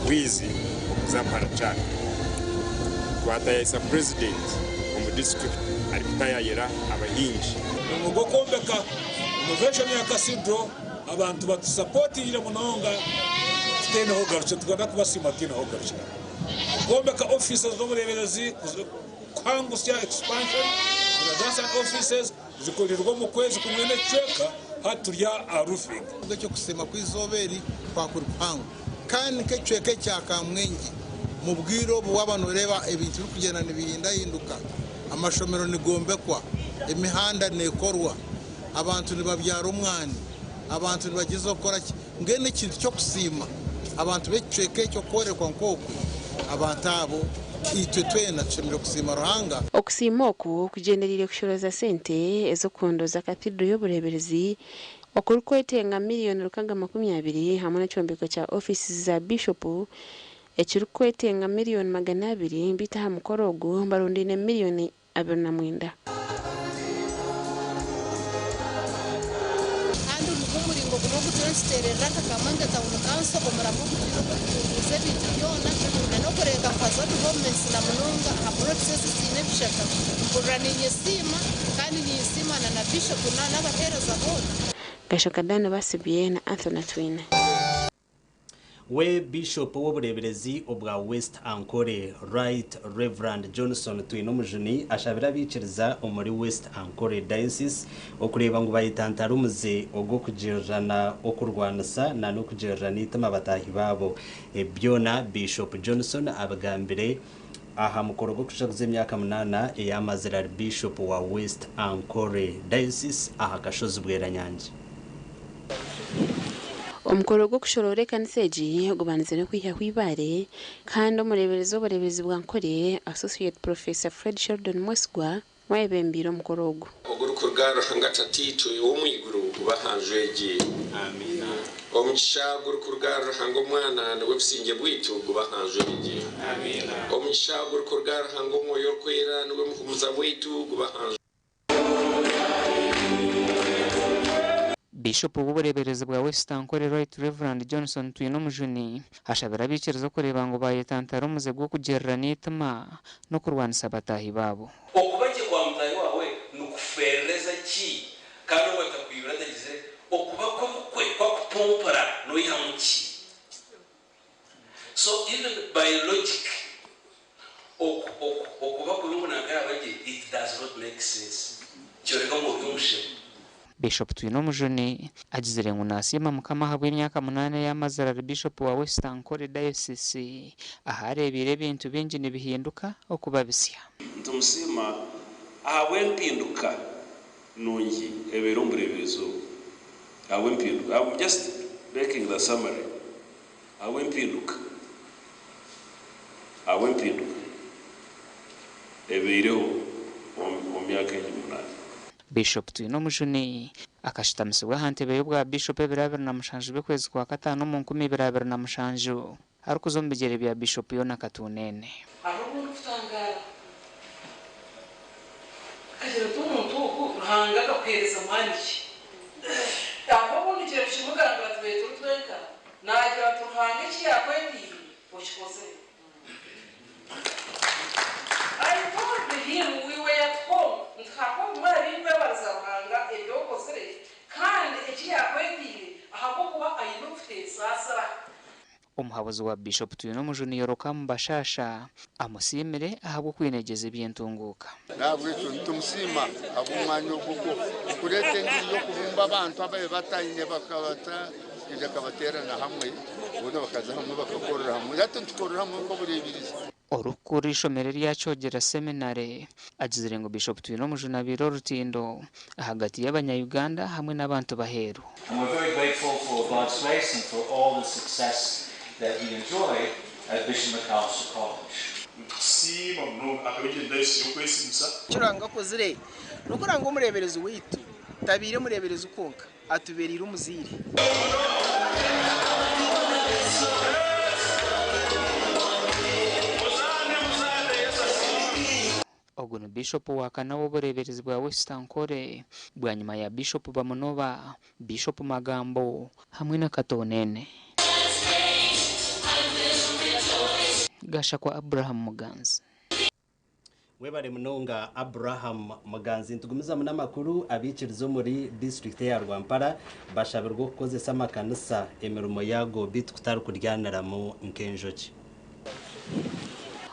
Bwizi okuza Parachak. Twatayayisa Purezidenti omu disiturikiti arikutayayira abahingi. Omurimo gw'okwombeka renovation ya Cathedral abantu batusapotingire munonga tutaine hokugarukira nitwenda kubasiima tutaine hokugarukira. Okwombeka offices z'obureeberezi kuhangusya expansion za offices zikorirwe omu kwezi kumwe n'ekicweka hati turi aha roofing. Eky'okusiima kw'eizooba eri kwaba kuri kuhango kandi nk'ekicweka ekya Kamwengye omu bwire obu waaba nooreeba ebintu birikugyenda nibihindahinduka, amashomero nigombekwa, emihanda neekorwa, abantu nibabyara omwani, abantu nibagyezaho kukora ki, mbwenu ekintu ky'okusiima abantu b'ekicweka ekyo kworekwa nk'okwe, abantu abo itwe twena tushemereire kusiima Ruhanga. Okusiima oku kugyendereire kushoroza sente ez'okuhondooza Cathedral y'obureeberezi okurikwetenga miriyoni 620 hamwe n'ekyombeko kya ofiisi za Bishopu ekirikwetenga miriyoni 200 beitu aha mukoro ogu barundaine miriyoni 29. Kandi nigwo muringo gumwe ogu turiyo nituteererera nka Kamwenge Town Council omuramwa ogu twine ogw'okutunguuza ebintu byona n'okureebeka ngu hazaho developments na munonga aha plots ezi eziine ebishaka. Mpurira ninyesiima kandi ninsiima na na Bishop n'abaheereza boona. Gashoka Dan Basibye na Anthony Atwine. We Bishop w'obureeberezi obwa West Ankole, Right Rev. Johnson Twinomujuni ashabire abaikiriza omuri West Ankole Diocese okureeba ngu bayetantara omuze ogw'okugirirana okurwanisa na n'okugirirana eitima bataahi baabo. Ebi byona Bishop Johnson abigambire aha mukoro gw'okujaguza emyaka munaana ei amazire ari Bishop wa West Ankole Diocese aha kashozi Bweranyangi. Omukoro gw'okushoroora ekanisa egi gubandize n'okwihaho eibaare kandi omureeberezi w'obureeberezi bwa Nkore, Associate Professor Fred Sheldon Mwesigwa niwe ayebembeire omukoro ogu. Ogurikuruga ahari Ruhanga Tataitwe ow'omu iguru gube aha nju egi. Amiina. Omugisha ogurikuruga ahari Ruhanga Omwana niwe busingye bwaitu gube aha nju egi. Amiina. Omugisha ogurikuruga ahari Ruhanga Omwoyo Orikwera niwe muhumuza waitu gube aha nju. Biishopu w'obureeberezi bwa West Ankole Right Rev. Johnson Twinomujuni ashabire abaikiriza okureeba ngu baayetantara omuze gw'okugirirana eitima n'okurwanisa bataahi baabo. Okuba gye kwa mutaahi waawe nikuferereza ki? Kandi ou atakwibire atagizire, okuba kwe kukwe kwakupompora noihamu ki? So even by logic oku oku okuba kubi ngu nanka yaba gye it does not make sense. Nikyoreka ngu ori omushema. Bishop Twinomujuni agizire ngu nasiima Mukama ahabw'emyaka munaana ei amazire ari Bishop wa West Ankole Diocese ahu areebiire ebintu bingi nibihinduka okuba bisya. Nitumusiima ahabw'empinduka nungi ebaire omu bureeberezi obu. Ahabw'empinduka. I'm just making the summary. Ahabw'empinduka Ahabw'empinduka ebaireho omu myaka egi munaana. Bishop Twinomujuni akashutamisibwa aha ntebe y'obwa Bishop ebiro 27 by'okwezi kwa kataano omu 2007 arikuza omu bigyere bya Bishop Yona Katunene. Hariho obu ndikutangaara nkagira nti omuntu ogu Ruhanga akakuheereza maani ki? Hariho obu ndikira kukimugambira tubaire turi twenka, naagira nti Ruhanga eki yaakwetiire okikozire. I told him we were at home nti hariho obumwe ahari nkwebariza Ruhanga ebi okozire kandi eki yaakwetiire ahabw'okuba aine okuteesaasira. Omuhabuzi wa Bishop Twinomujuni Yorokamu Bashasha amusiimire ahabw'okwinegyeza eby'entunguuka. N'ahabw'ekyo nitumusiima ahabw'omwanya ogu ogw'okureeta engiri y'okubumba abantu ababaire bataine bakabata akaija akabateerana hamwe boona bakaza hamwe bakakorera hamwe. Hati nitukorera hamwe nk'obureebirizi. Orikukurira eishomero erya Kyogera Seminary agizire ngu Bishop Twinomujuni abaire orutindo ahagati y'abanya Uganda hamwe n'abantu b'aheeru. And we're very grateful for God's grace and for all the success that he enjoyed at Bishop McAllister College. Nitukusiima munonga ahabw'egyo ndahiro y'okwesimisa. Eki Ruhanga akozire n'okureba ngu omureeberezi waitu tabaire mureeberezi kwonka, atubereire omuzaire. Ogu ni Biishopu wa kana w'obureeberezi bwa West Ankole bwanyima ya Biishopu Bamunoba, Biishopu Magambo hamwe na Katonene. Gashakwa Abraham Muganzi. Webare munonga Abraham Muganzi. Nitugumizamu n'amakuru, abaikiriza omuri disiturikiti eya Rwampara bashabirwe okukozesa amakanisa emirimo yaago beitu kutari kuryaniramu nk'enjoki.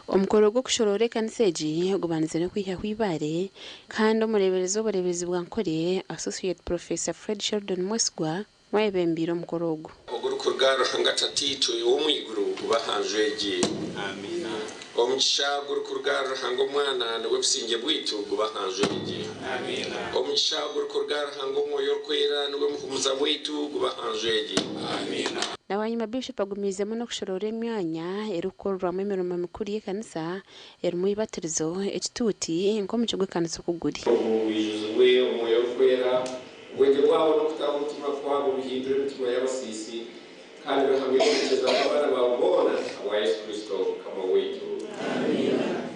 Omukoro gw'okushoroora ekanisa egi gubandize n'okwihaho eibaare kandi omureeberezi w'obureeberezi bwa Nkore, Associate Professor Fred Sheldon Mwesigwa niwe ayebembeire omukoro ogu. Ogurikuruga ahari Ruhanga Tataitwe ow'omu iguru gube aha nju egi. Amiina. Omugisha ogurikuruga ahari Ruhanga Omwana niwe busingye bwaitu gube aha nju egi. Amiina. Omugisha ogurikuruga ahari Ruhanga Omwoyo Orikwera niwe muhumuza waitu gube aha nju egi. Amiina. Na bwanyima Bishop agumiizemu n'okushoroora emyanya erikukorerwamu emirimo mikuru y'ekanisa erimu eibatirizo, ekituuti, nk'omucwe gw'ekanisa oku guri. Obu wijuzibwe Omwoyo Orikwera, Obwengye bwabo n'okutaho omutima kwabo bihindura emitima y'abasiisi, kandi bihamya okwikiriza kw'abaana baawe boona ahabwa Yesu Kristo Mukama waitu.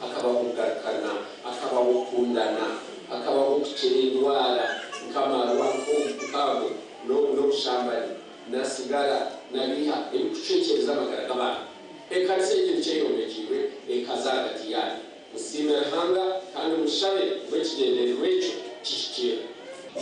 Akabaha okugarukana, akabaha okukundana, akabaha okukira endwara nk'amarwa nk'ago n'obu. Na sigara na biiha ebirikucwekyereza amagara g'abantu. Ekanisa egi nikyo eyombekiirwe ekaza ahagati yaanyu. Musiime Ruhanga kandi mushabe ngu ekigyendererwa ekyo kihikiirire.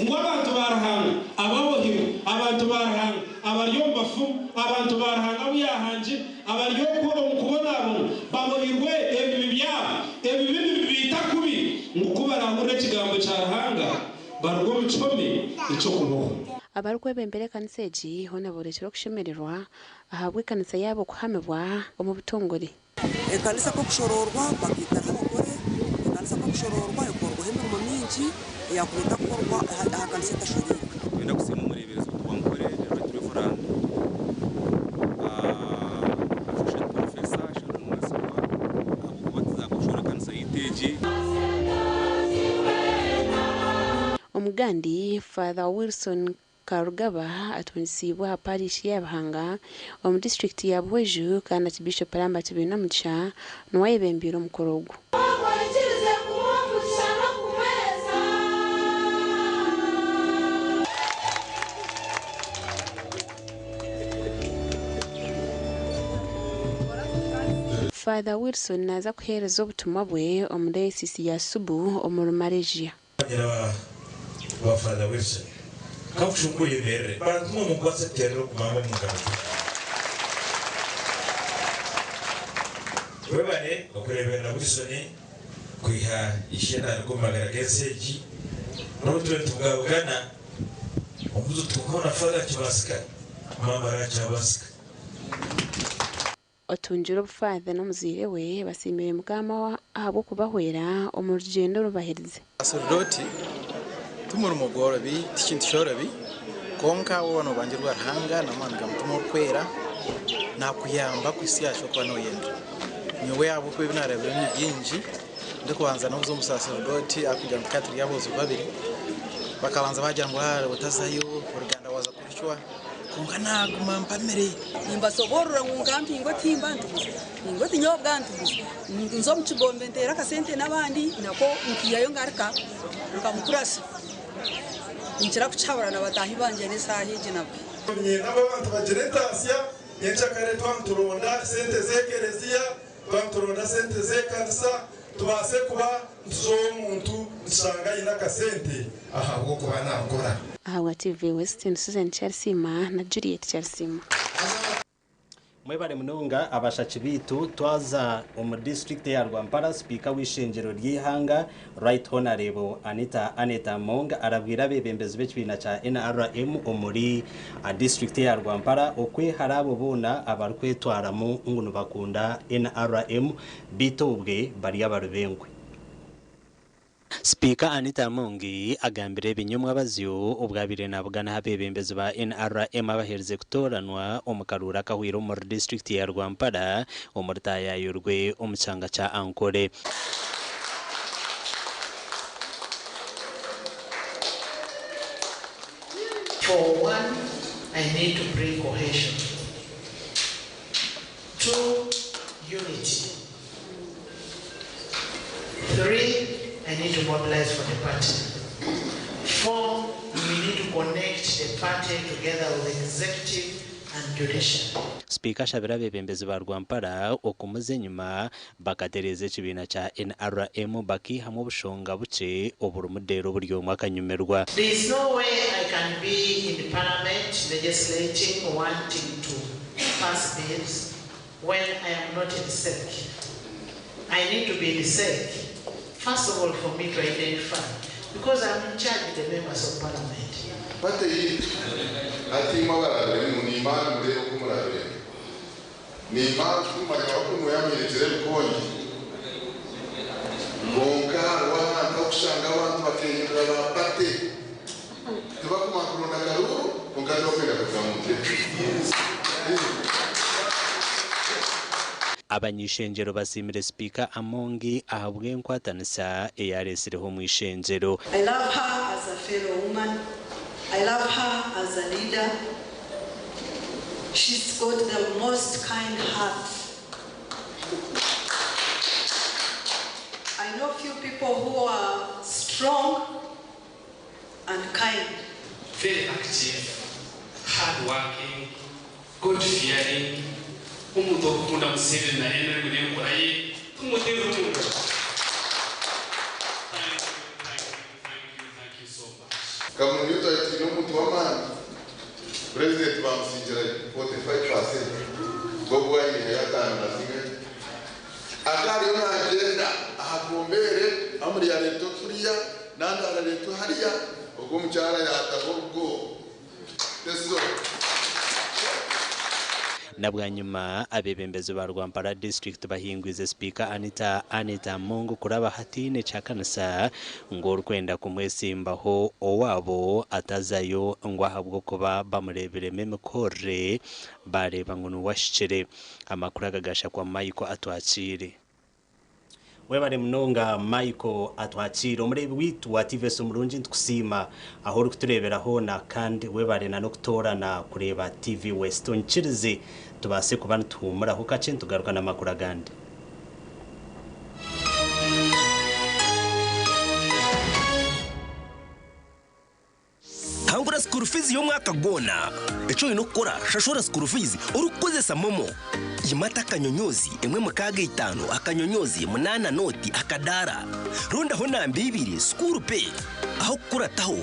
Ngu abantu ba Ruhanga ababohirwe, abantu ba Ruhanga abari omu bafumu, abantu ba Ruhanga abu yaahangire, abari okwo omu kubonabona, babohirwe ebibi byabo, ebibi nibibaita kubi, ngu ku baraahurire ekigambo kya Ruhanga, baruge omu kihome eky'okubohwa. Abarikwebembera ekanisa egi hoona boorekire okushemererwa ahabw'ekanisa yaabo kuhamibwa omu butongore. Ekanisa k'okushoroorwa bakaitiraho abagore, ekanisa k'okushoroorwa ekorwaho emirimo mingi eyakubaire etakukorwa aha kanisa etashoroirwe. Twenda kusiima omureeberezi waitu wa Nkore, the Right Reverend Associate Professor Sharon Mwesigwa ahabw'okuba tuza kushora ekanisa yaitu egi. Omugandi, Father Wilson Karugaba atungisiibwe aha Parish ya Bihanga omu disiturikiti ya Buhweju kandi Archbishop Lambert Bainomugisha niwe ayebembeire omukoro ogu. Father Wilson naaza kuheereza obutumwa bwe omu dayosiisi ya Subu omuri Malaysia. Nyina wa Father Wilson kakushunga oyemerere bantu mwe mukwase terera okumamba omu ngaro. Webale okureberera Wilson kwiha ishe naruga omu magara g'ensi egi n'obu tube nitubwabugana omubuzo tukabona Father akibasika mama arakyabasika. Otungire obufaatha n'omuzaire we basiimire Mukama ahabw'okubahwera omu rugyendo orubaherize. Sacerdote ti murimo gworobi, ti kintu kyorobi, kwonka waaba noobangirwa Ruhanga n'amaani ga Mutima Orikwera naakuyamba kuhitsya aha ki orikuba nooyenda. Nyowe ahabw'okuba ebi naarabiremu ni bingi, ndikubanza n'okuza omu sacerdote ahakugira ngu tukaba turi aboojo babiri, bakabanza baagira ngu otazayo oruganda waaza kurucwa. Kwonka naaguma mpamire. Nimbasoboorora ngu nka mpinga otuhimba ntuguza, mpinga otunyobwa ntuguza, nza omu kigombe nteera akasente n'abandi nako nkiihayo ngaruka nkamukurasa. Ninkira kukihabura na bataahi bangye n'eshaaha egi nabwe. Niinyenda ngu abantu bagire entaasya, nyencakare twaba nituronda sente z'ekereziya, twaba nituronda sente z'ekanisa, tubaase kuba nituza ow'omuntu nitushanga aine akasente ahabw'okuba naakora. Ahabwa TV West ni Susan Kyarisiima na Juliet Kyarisiima. Mwebare munonga abashaki baitu. Twaza omu disiturikiti eya Rwampara, sipiika w'eishengyero ry'eihanga Right Honourable Anita Annet Among arabwire abeebembezi b'ekibiina kya NRM omuri disiturikiti eya Rwampara okwehara abo boona abarikwetwaramu ngu nibakunda NRM beitu obwe bari abarubengwe. Sipiika Anita Among agambire ebi nyomwabazyo obwabaire nabuganaho abeebembezi ba NRM abaherize kutooranwa omu karuuru akahweire omuri disiturikiti ya Rwampara omu rutaayaayo rwe omu kyanga kya Ankole. For one, I need to bring cohesion. 2, unity. 3, I need to mobilize for the party. 4, we need to connect the party together with the executive and judiciary. Sipiika ashabire abeebembezi ba Rwampara okumuza enyima bakatereeza ekibiina kya NRM bakiihamu obushonga bukye oburimu deero buri omwe akanyumirwa. There is no way I can be in parliament legislating or wanting to pass bills when I am not in SEC. I need to be in SEC, first of all, for me to identify, because I'm in charge of the members of parliament. Party yitu ati imwe abarabiremu ni imana murebe uko murabiremu ni imana kumanya wakuno yamwiretera ebikongi konka hariho ahantu ahokushanga abantu bakenyerera ba party tibakumanya kuronda akaruru konka tibakwenda kuruga mu ntebe. Abany'ishengyero basiimire Sipiika Among ahabw'enkwatanisa eyareetsireho omu ishengyero. I love her as a fellow woman. I love her as a leader. She's got the most kind heart. I know few people who are strong and kind. Very active, Hardworking, God fearing, omuntu okukunda Museveni na NRM n'enkora ye, tumuteere omungaro. Thank you, thank you, thank you, thank you so much. Kamunye twine omuntu w'amaani, purezidenti bamusingira 45%, Bobi Wine yihayo ataano nasingayo. Ate ariyo nagyenda aha kombeere amuri yareetwa kuriya nandi arareetwa hariya, ogwo omukyara yataho orugo teso. Na bwanyima abeebembezi ba Rwampara disiturikiti bahingwize Sipiika Anita Annet Among kuraba hataine ekihakanisa ngu orikwenda kumwesimbaho owaabo atazayo ngu ahabw'okuba bamureebiremu emikorere baareeba ngu niwe ahikire. Amakuru aga gashakwa Michael Atwakiire. Webare munonga Michael Atwakiire. Omureebi waitu wa TVS omurungi nitukusiima ahu orikutureebera hoona kandi webare na n'okutoorana kureeba TV West. Onyikirize tubaase kuba nituhuumuraho kakye nitugaruka n'amakuru agandi. Hangura school fees y'omwaka gwona. Eki oine kukora, shashura school fees orikukozesa MoMo. Yimata akanyonyoozi emwe mukaaga itaano akanyonyoozi munaana nooti akadaara. Rondaho namba ibiri school pay. Aho kukurataho,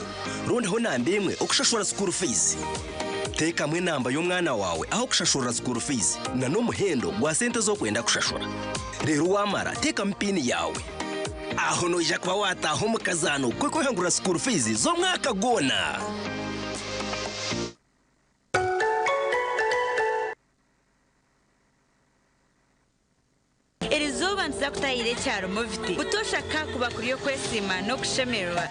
rondaho namba emwe okushashura school fees. Teekamu enamba y'omwana waawe aho kushashurira school fees na n'omuhendo gwa sente ezi orikwenda kushashura. Reero waamara teekamu piini yaawe. Aho noija kuba waataaha omu kazaano k'okwehangurira school fees z'omwaka gwona. Erizooba nituza kutahirira ekyaro Moviti. Butoosha ka kuba kuri okwesiima n'okushemererwa.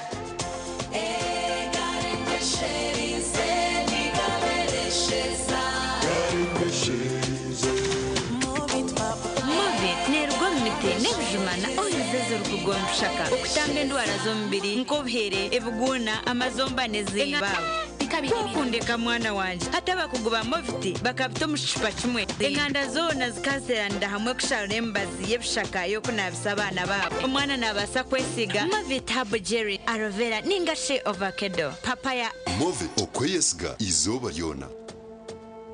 Movit neeruga omu miti n'ebijuma na oils ezirikuruga omu bishaka okutamba endwara z'omubiri nk'obuhere, ebiguuna, amazomba n'ezimba. Kwokundeka mwana wangye. Hati abakugu ba Movit bakabita omu kicupa kimwe. Enganda zoona zikazeeranira hamwe kusharura emibazi y'ebishaka y'okunaabisa abaana baabo. Omwana naabaasa kwesiiga Movit Herbal Jelly, Aloe Vera ninga shi Ovakedo, Papaya. Movit, okweyesiga eizooba ryona.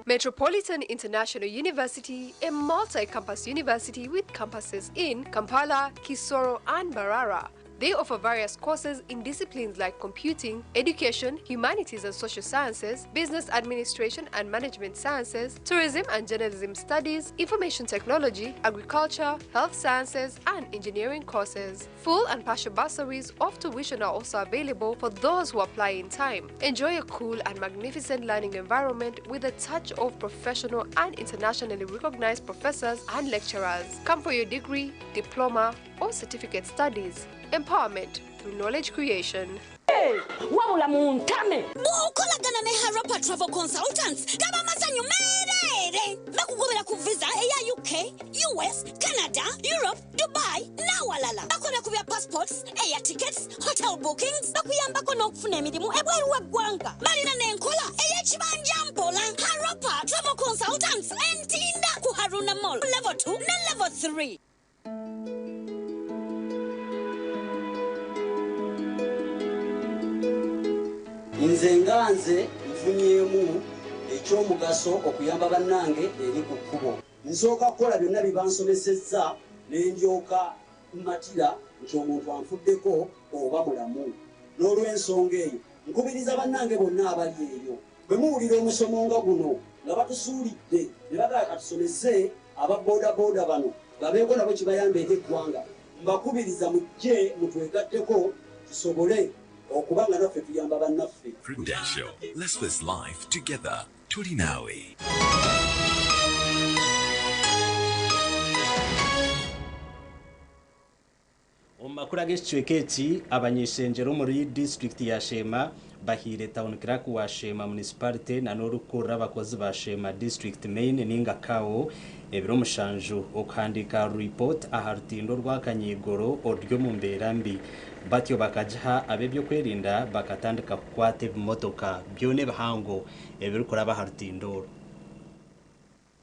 Metropolitan International University, a multi-campus university with campuses in Kampala, Kisoro, and Mbarara. They offer various courses in disciplines like computing, education, humanities and social sciences, business administration and management sciences, tourism and journalism studies, information technology, agriculture, health sciences, and engineering courses. Full and partial bursaries of tuition are also available for those who apply in time. Enjoy a cool and magnificent learning environment with a touch of professional and internationally recognized professors and lecturers. Come for your degree, diploma, or certificate studies. Empowerment through knowledge creation. Wabula muntame. Bw'okolagana ne Harapa Travel Consultants gaba masanyu meereere. Bakugobera ku visa eya UK, US, Canada, Europe, Dubai n'awalala. Bakola ku bya passports, air tickets, hotel bookings, bakuyambako n'okufuna emirimu ebweru w'eggwanga. Balina n'enkola ey'ekibanja mpola. Harapa Travel Consultants Entinda ku Haruna Mall level 2 ne level 3. Nze nga nze nfunyeemu eky'omugaso okuyamba bannange eri ku kkubo. Nsooka kukola byonna bye bansomesezza ne ndyoka mmatira nti omuntu anfuddeko oba mulamu. N'olw'ensonga eyo nkubiriza bannange bonna abali eyo, bwe muwulira omusomo nga guno nga batusuulidde ne bagamba katusomese aba boodabooda bano babeeko nabo kibayamba eri eggwanga, mbakubiriza mujje mutwegatteko tusobole okuba nga naffe tuyamba bannaffe. Prudential, let's face life together. Tulinawe. Omu makuru ag'ekicweka eki, abany'ishengyero omuri disiturikiti ya Sheema bahaire Town Clerk wa Sheema Municipality na n'orikukurira abakozi ba Sheema District Main ninga CAO ebiro mushanju okuhandiika ripooti aha rutindo rwa Kanyeigoro oruri omu mbeera mbi batyo bakagiha ab'ebyokwerinda bakatandika kukwata ebimotoka byona ebihango ebirikuraba aha rutindo oru.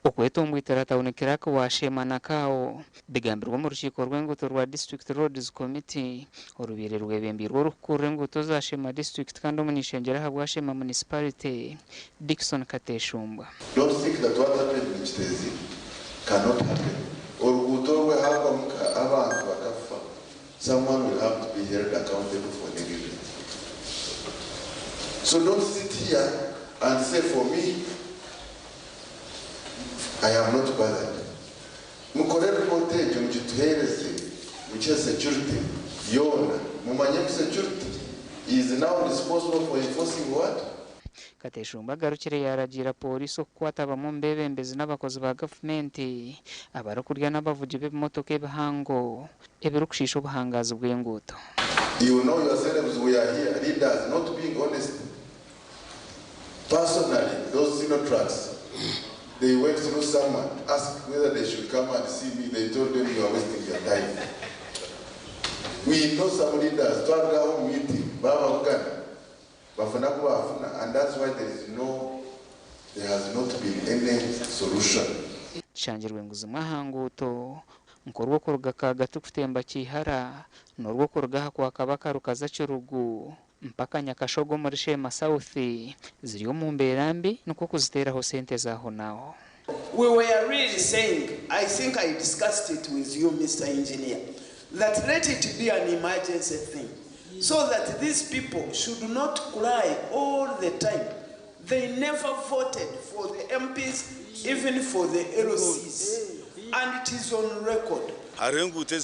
Okwetombwitira Town Clerk wa Sheema Nakao bigambirwe omu rukiiko rw'enguuto rwa District Roads Committee orubaire rwebembeirwe orikukurira enguuto za Sheema District kandi omuny'ishengyero ahabwa Sheema Municipality, Dickson Kateshumbwa. Don't think that what happened in Kiteezi cannot happen. Oruguuto orwe haagwamu abantu bakafa, someone will have to be held accountable for negligence. So don't sit here and say for me, I am not bothered. Mukore report egyo mugituheereze, mukihe security yoona. Mumanye ngu security is now responsible for enforcing what? Kateshumba agarukire yaaragiira Pooriisi okukwata bamwe omu beebembezi n'abakozi ba gavumenti abarikurya n'abavugi b'ebimotoka ebihango ebirikushiisha obuhangaazi bw'enguuto. You know yourselves we are here leaders not being honest personally those sino trucks they went through someone to ask whether they should come and see me they told them you are wasting your time we know some leaders twarugaho meeting babavugana bafuna ku bafuna and that's why there is no there has not been any solution. Kishangirwe ngu zimwe aha nguuto nk'orw'okuruga Kagati kutemba Kiihara n'orw'okuruga aha kwa Kabaka rukaza Kirugu mpaka Nyakashogo omuri Sheema South ziri omu mbeera mbi nikwo kuziteeraho sente z'ahonaaho. We were really saying, I think I discussed it with you, Mr. Engineer, that let it be an emergency thing, so that these people should not cry all the time. They never voted for the MPs, even for the LCs, and it is on record. Hariho enguuto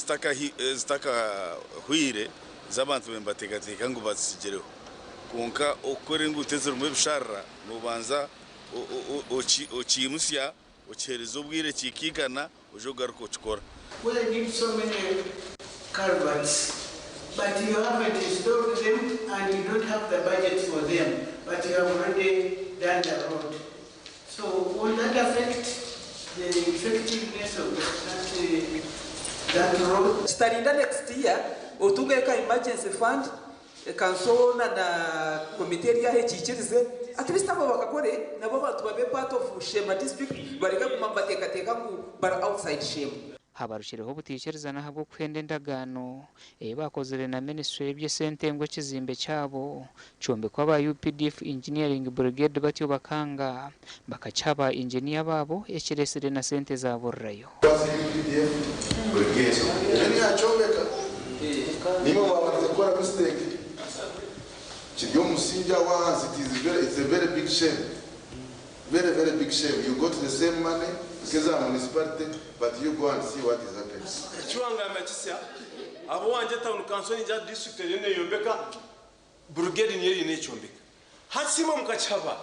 ezitakahwire z'abantu nibateekateeka ngu bazitsigireho. Kwonka okukora enguuto ezirimu ebisharara noobanza okiimutsya okiheereza obwire kiikaikana oije ogaruka okikora. Where you need so many culverts, but you haven't installed them and you don't have the budget for them, but you have already done the road. So won't that affect the effectiveness of that road? Kitarinda next year, otunge ka emergency fund, council na komite eri aho ekiikirize, at least abo bakakore nabo abantu babe part of Sheema district bareke kuguma nibateekateeka ngu bari outside Sheema. Habarukireho obutaikirizana ahabw'okuhenda endagaano ei baakozire na minisiture y'eby'esente ngu ekizimbe kyabo kyombekwe aba UPDF Engineering Brigade batyo bakanga bakakiha ba inginiya baabo ekireetsire na sente zaaburirayo. UPDF Brigade ebyo niyakyombeka nimwe mwabandize kukora mistake kiri omusingi aho ahansi it is very, it's a very big shame very very big shame you got the same money nk'eza municipality but you go and see what is happening. Ekiwangamba kisya, ab'owangye town council ningira district eriyo neyombeka, brigade niyo eriyo nekyombeka. Hati imwe mukakihaba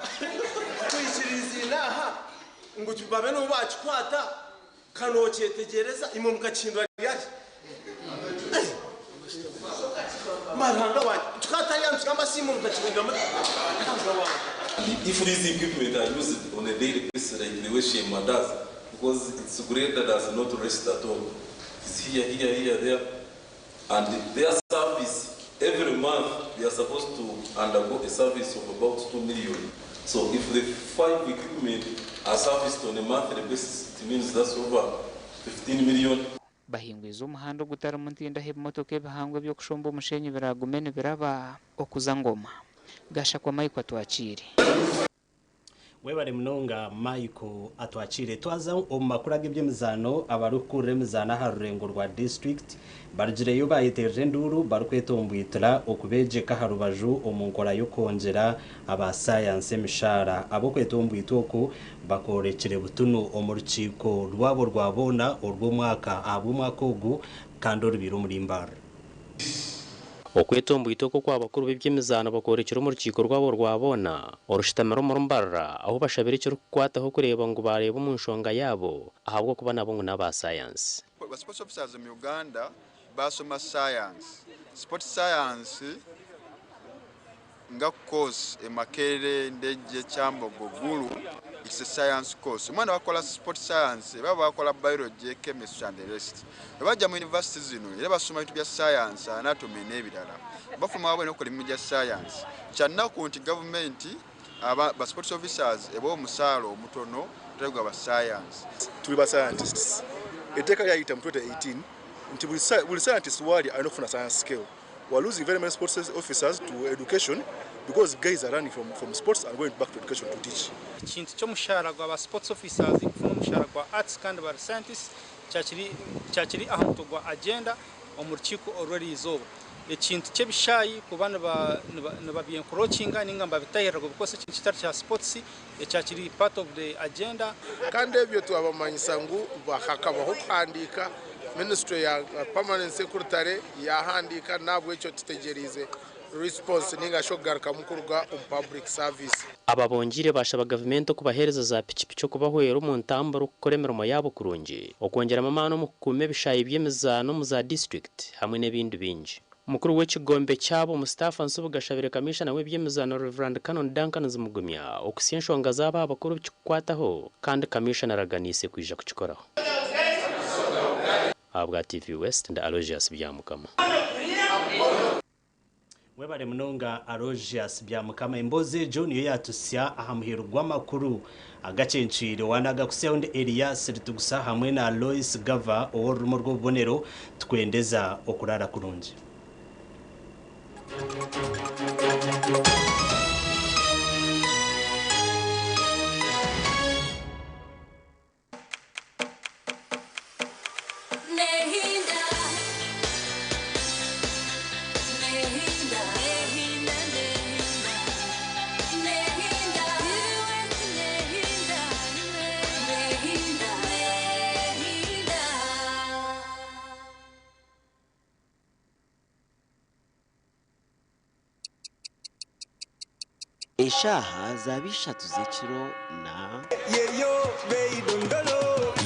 twikiriziine aha ngu babe nibo bakikwata kanokyetegyereza imwe mukakihindura ryari? Ruhanga wangye tukatari nitugamba si imwe mukakihindura muta? Ruhanga wangye. If these equipment are used on a daily basis like the way Sheema does, because its grader does not rest at all. It's here, here, here, there. And their service, every month, they are supposed to undergo a service of about 2 million. So if the 5 equipment are serviced on a monthly basis, it means that's over 15 million. Bahingwize omuhanda ogutarimu ntindo ahu ebimotoka ebihango eby'okushomba omushenyi biraagume nibiraba okuza Ngoma. Gashakwa Michael Atwakiire. Webare munonga Michael Atwakiire. Twaza omu makuru ag'eby'emizaano, abarikukurira emizaano aha rurengo rwa district barugireyo bayeterera enduuru barikwetombwitira okubegyeka aha rubaju omu nkora y'okwongyera aba sayansi emishaara. Ab'okwetombwita oku bakoorekire butunu omu rukiiko rwabo rwa boona orw'omwaka ahabw'omwaka ogu kandi orubaire omuri Mbarara. Okwetombwita oku okw'abakuru b'eby'emizaano bakworekire omu rukiiko rwabo rwa boona orushutamire omuri Mbarara ahu bashabire ekirikukwataho kureeba ngu baareeba omu nshonga yaabo ahabw'okuba nabo ngu n'aba sayansi. Ba sports officers mu Uganda basoma science, sports science nga course e Makerere, Ndejje, Kyambogo, Gulu, it's a science course. Omwana bakola sport science, baba bakola biology, chemistry and the rest. Bwe bajja mu university zino era basoma ebintu bya science, anatomy n'ebirala. Bafuluma wabweru n'okukola emirimu gya science. Kya nnaku nti gavumenti Aba ba sports officers eb'omusaala omutono gutali gwa ba science. Tuli ba scientists. Etteeka lyayita mu 2018 nti buli scientist waali alina okufuna science scale. We are losing very many sports officers to education because guys are running from sports and going back to education to teach. Ekintu ky'omushaara gwa ba sports officers kufuna omushaara gwa arts kandi bari scientists kyakiri aha mutwe gwa agenda omu rukiiko orw'eriizooba. Ekintu ky'ebishaayi kuba nibabyencroachinga ninga nibabitahirira kubikosa ekintu kitari kya sports ekyakiri part of the agenda. Kandi ebyo twabamanyisa ngu hakabaho okuhandiika ministry ya permanent secretary yahandiika, nahabwekyo tutegyereize response ninga shi okugarukamu kuruga omu public service. Aba bongiire bashaba gavumenti okubaheereza za pikipiki okubahwera omu ntambura okukora emirimo yaabo kurungi, okwongyeramu amaani omu kukuuma ebishaayi by'emizaano omu za disiturikiti hamwe n'ebindi bingi. Mukuru w'ekigombe kyabo Mustafa Nsubuga ashabire Kamishana w'eby'emizaano Rev. Canon Duncan Zimugumya okusya enshonga zaabo aha bakuru bikikukwataho kandi Kamishana araganiise kwija kukikoraho. Ahabwa TV West, ndi Aloysius Byamukama. Webare munonga Aloysius Byamukama. Emboozi egyo niyo yatusya aha muheru gw'amakuru agakyencwire. Wanaga kusyaho ndi Elias Ritugusa hamwe na Lois Gava ow'orurumo rw'obubonero, tukwendeza okurara kurungi. Nehinda, Nehinda, Nehinda, Nehinda, Nehinda, Nehinda, Nehinda. Eshaaha zaba 3 z'ekiro na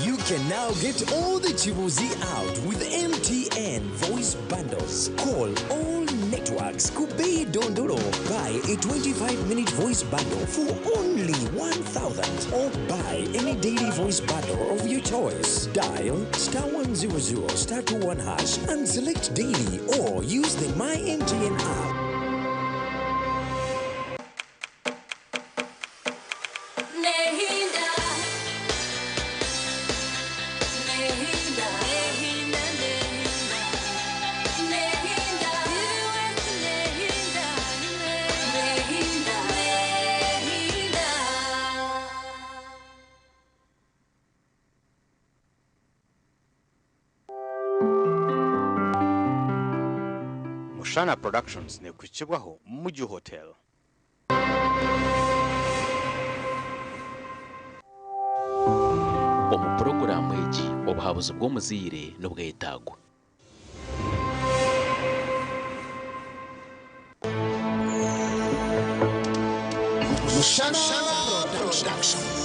You can now get all the Chibuzi out with MTN voice bundles. Call all networks. Kubei Dondoro. Buy a 25-minute voice bundle for only 1,000 or buy any daily voice bundle of your choice. Dial star 100 star 21 hash and select daily or use the My MTN app. Nehinda, Nehinda, Nehinda, Nehinda, Nehinda, Nehinda, Nehinda. Mushana Productions nekukibwaho Muju Hotel. Omu puroguraamu egi obuhabuzi bw'omuzaire n'obwetagwa. Mushana Productions.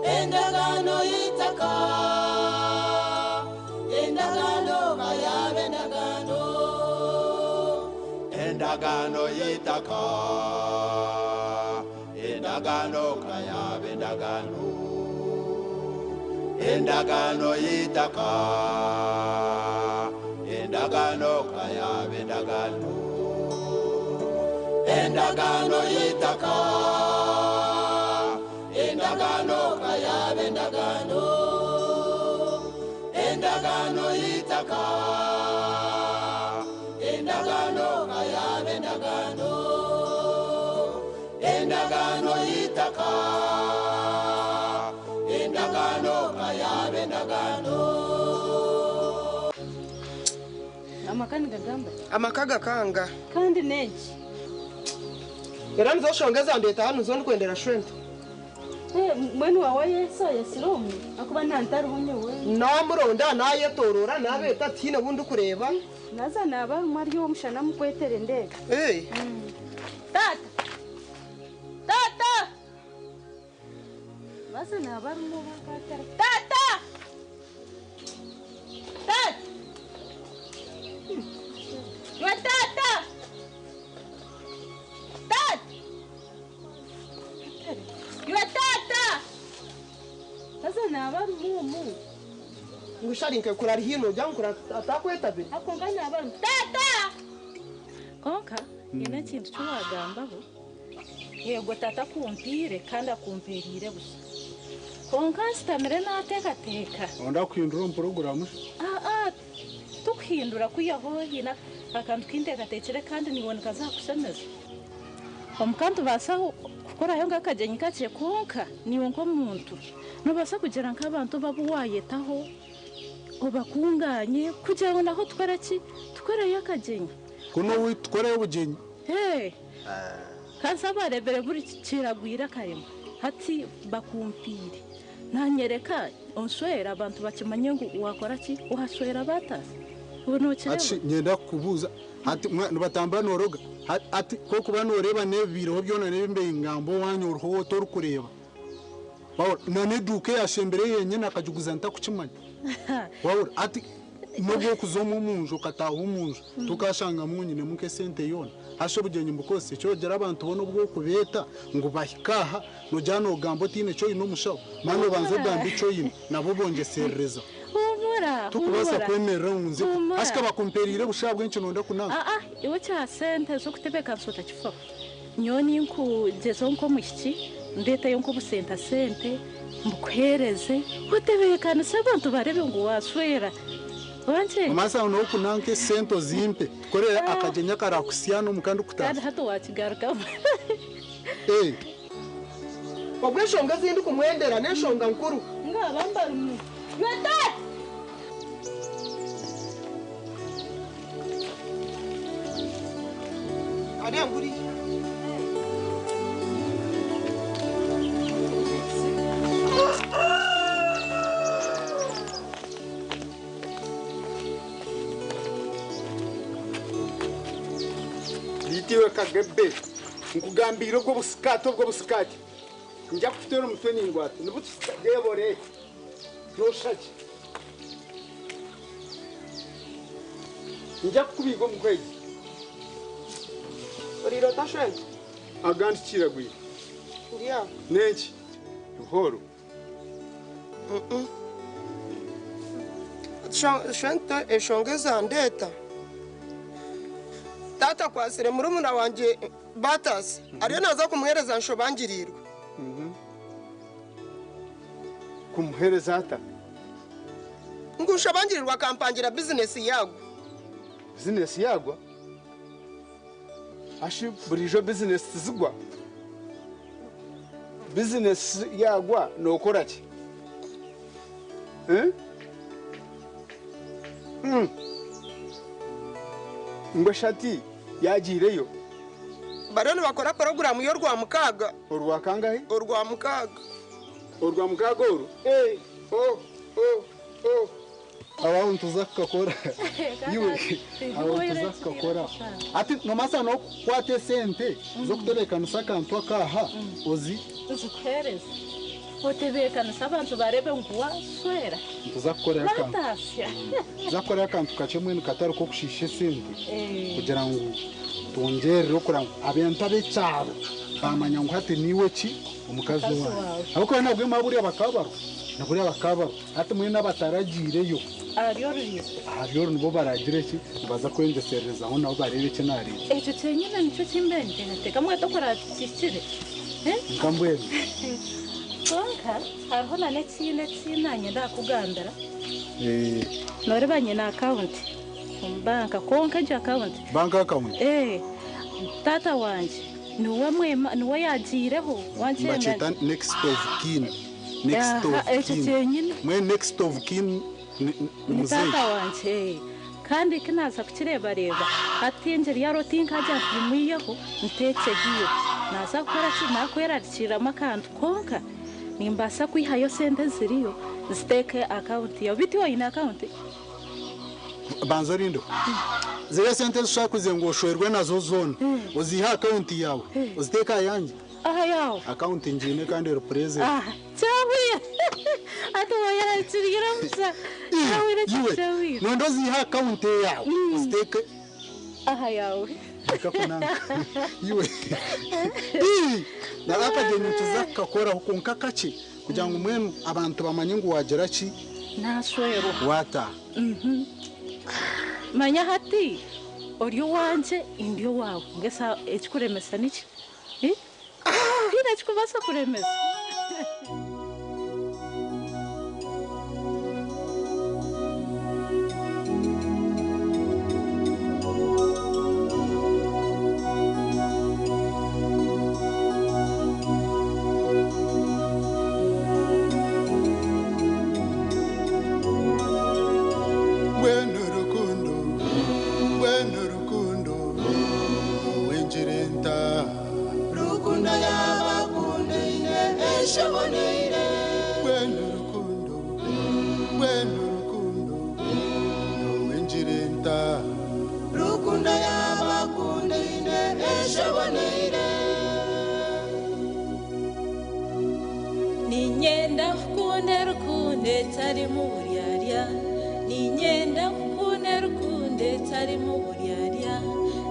Endagaano y'ettaka, endagaano kayabe endagaano. Endagaano y'ettaka, endagaano kayabe endagaano, endagaano y'ettaka, endagaano kayabe endagaano, endagaano y'ettaka, endagaano kayabe endagaano, endagaano y'ettaka, endagaano kayabe endagaano, endagaano y'ettaka, endagaano kayabe endagaano. Amaka nigagamba. Amaka gakanga. Kandi nenki? Era nizoshongeza ndeta hano zo ndikwendera shwento. Mwenu wawe yesu yasiromu akuba ntantariho nyowe. Namuronda nayetorora nabeeta tiine bundi kureba. Naza naaba arimu ari omushana mukwetere ndeebe. Taata! Taata! Baza naaba arimu oba nkaatara. Taata! Taata! Iwe taata! Taata! Iwe taata! Baza naaba arimu omu. Ngu shari nkekura ari hino ojya nkura atakwetabire. Akonka naaba arimu. Taata! Konka nyine ekintu kiwagambaho yego tata akumpiire kandi akumpeeriire busha konka nsitamire nateekateeka. Onda kuhindura omu puroguramu? Aa, tukuhindura kwihaho hiine akantu kinteekateekire kandi niiwe nikazakushemeza. Omuka nitubaasa kukorayo nk'akagyenyi kakye konka niiwe nk'omuntu noobaasa kugira nk'abantu babu waayetaho obakunganye kugira ngu naho tukore ki? Tukoreyo akagyenyi. Kunu tukoreyo obugyenyi? Ee. Kansi abarebere buri kiragwire akarema hati bakumpiire. Nanyereka onshwera abantu bakimanye ngu wakora ki? Washwera batasi. Ubu nokireba? Ati nyenda kukubuuza ati nibatambura noroga ati kokuba noreeba n'ebibiireho byona n'ebimbe ngambo owanyu oriho torikureeba. Wahurira na n'eduuka eyashembere yenyine akagiguza ntakukimanya. Wahurira ati n'obwokuza omu omunju okataaha omunju tokashangamu nyinemu nk'esente yoona. Hasha obugyenyi mbukozese kyogira abantu boona obwokubeeta ngu bahike aha nogira nogamba otiine eki oine omushaho mani obanza ogamba eki oine nabo bongyeserereza. Humura, Tokubaasa humura. kwemerera ngu nze Humura. asika bakumperiire busha bw'enki nonda kunanga. Aa, iwe kya sente z'okutebeekanisa otakifaho. Nyowe ninkugyezaho nk'omwishiki ndeeteyo nk'obusenta sente mbukuheereze otebeekanise abantu bareebe ngu waashwera. Wankye? Omasa n'okunanka esente ozimpe tukore akagyenyi akarakusya n'omu kandi Kandi kutaasa. hati wakigarukamu. Obwo enshonga ezindi kumwendera n'enshonga nkuru. Ngaba mbarimu. Iwe taata! Ariya nguriya. Litiwe kagebe nkugambire obwo busikati obwo busikati nja kutera omutwe ningwate nibuturebore noshaki nja kukubiga omukwezi. Oriro tashwente. Agandi kiragwire. Ndiya. Nenki buhoro. Shwente enshonga ezandeeta. Tata akwasire murumuna wangye Batasi ariyo naza kumuhereza nshobangirirwe. Kumuhereza ata? Ngu nshobangirirwe akampangira bizinesi yagwa. Bizinesi yagwa? Ashi burijo bizinesi zigwa? Bizinesi yagwa nokora ki? Ngwe shati yagiireyo. Bariyo nibakora poroguramu y'orwa mukaaga. Orwa kangahe? Orwa mukaaga. Orwa mukaaga oru? O o o. Abaho nituza kukakora. Iwe aho nituza kukakora. Ati nomasa nokukwata esente z'okutebeekanisa akantu akaha ozi Nzikuheereze. Otebeekanisa abantu barebe ngu washwera. nituza kukorera akantu. Batasya. Nituza kukorera akantu kakye mbwenu katari k'okushiisha esente kugira ngu twongyerere okugira ngu abantu ab'ekyaro bamanya ngu hati niiwe ki omukazi Omukazi wange. wawe. Ahabw'okuba nabwe buriya bakabarwa naburiya bakabarwa hati mbwenu abataragiireyo Ahari oruriizo. ahari oru nibo baragire ki nibaza kwengyesererezaho nabo bareebe eki nareeba. Ekyo kyenyine nikyo kimbe nteekateeka mwete okurakikire. Nka mbwenu. Konka hariho na n'ekindi eki naanye ndakugambira. Noreeba nyine akawunti omu banka konka egyo akawunti. Banka akawunti? Taata wangye niwe mwema niwe yagiireho wankyenga. Nibakyeta next of kin. Next of Ekyo kin. kyenyine. Mbwenu next of kin ni Ni muzeeyi. taata wangye. Kandi kinaza kukireebareeba hati engeri yaro tinkagya ntimwiyeho nteekyehiyo. Naza kukora ki nakwerarikiriramu akantu konka nimbaasa kwihayo sente ziriyo ziteeke akawunti yawe. Bitu oine akawunti? Banza orindeho. Ziriya sente ezishakuze ngu oshwerwe nazo zoona oziihe akawunti yawe oziteeke aha yangye. Aha yawe. Akawunti ngiine kandi eri present. Aha kyahwire ati wayakiriire omusa kyahwire Iwe kyahwire. nondo oziihe akawunti eyawe oziteeke aha yawe. Reka kunanga iwe. Na akagyenyi tuza kukakoraho kwonka kakye kugira ngu mbwenu abantu bamanye ngu wagira ki Nashwerwa. Wataha. Manya hati ori owangye ndi owaawe mbwenu ekikuremesa niki? Tihaine ekikubaasa kuremesa. Mbwenu rukundo, mbwenu rukundo, wenjire nta. Rukundo yabakundeire eshoboneire. Mbwenu rukundo, mbwenu rukundo, wenjire nta. Rukundo yabakundeire eshoboneire. Ninyenda kukunda rukundo etarimu buryarya. Ninyenda kukunda rukundo etarimu buryarya.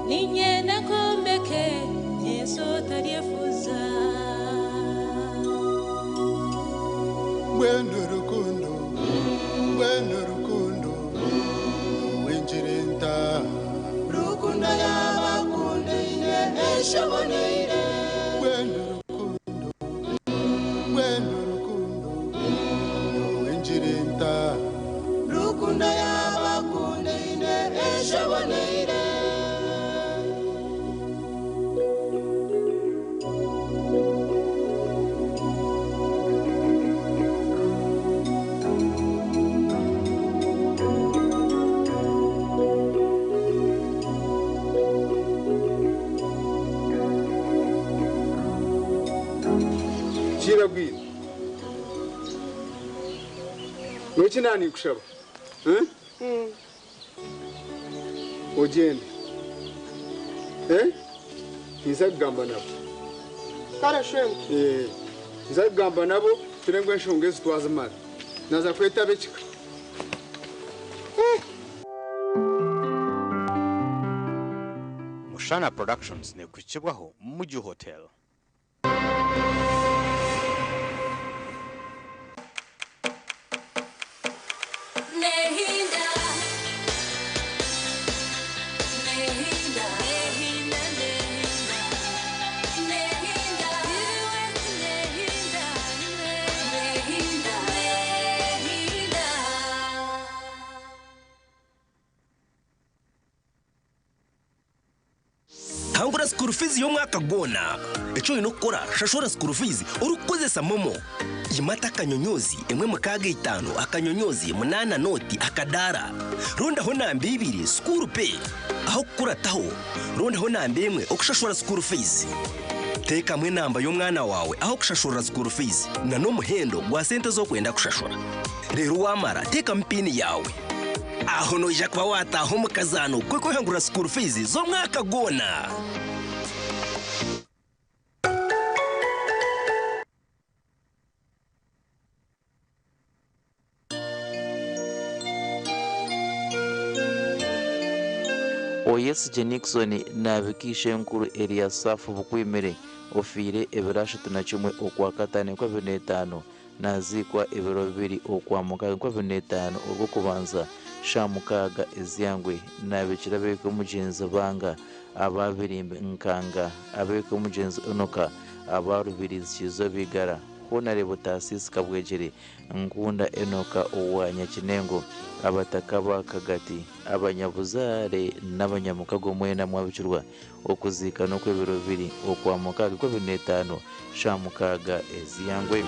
Ninyenda nkombeke nyensi otaryefuza. Mbwenu rukundo, mbwenu rukundo, wenjire nta. Rukundo yabakundeire eshoboneire. Mbwenu rukundo, mbwenu rukundo, wenjire nta. Rukundo yabakundeire eshoboneire. Kiragwire nweki nanikushaba ogyende nza kugamba nabo. Kare shwemu. Nza kugamba nabo turengwa enshonga ezi twazimara naza kwetaba ekika. Mushana Productions nekukibwaho Muju Hotel. Nehinda, nehinda, nehinda, nehinda, nehinda, nehinda, nehinda. Hangura school fees y'omwaka gwona. Ekyo olina okukora, shashura school fees orikukozesa momo. Yimata akanyonyozi emwe mukaaga itaano akanyonyozi munaana noti akadaara. Rondaho namba ibiri school pay. Aho kukurataho rondaho namba emwe okushashura school fees. Teekamu enamba y'omwana waawe aho kushashurira school fees na n'omuhendo gwa sente z'okwenda kushashura. Reero waamara teekamu piini yaawe. Aho noija kuba waataaha omu kazaano k'okwehangurira school fees z'omwaka gwona. Oyesigye Nixon nabika ishenkuru Eliasafu Bukwimire ofiire ebiro 31 Okwakataano 2025 naziikwa ebiro 2 Okwamukaaga 2025 Orwokubanza shaaha 6 ezyangwe nabikira abeeka omugyenzi Banga aba Birimbi Nkanga abeeka omugyenzi Enoka aba Rubirizi Kiizo Bigara Honarebo Taasisi Kabwegyere Nkunda Enoka owa Nyakinengo abataka ba Kagati abanyabuzaare n'abanyamukago mwena mwabikirwa okuziika n'okw'ebiro 2 Okwamukaaga 2025 shaaha 6 eziyangwe.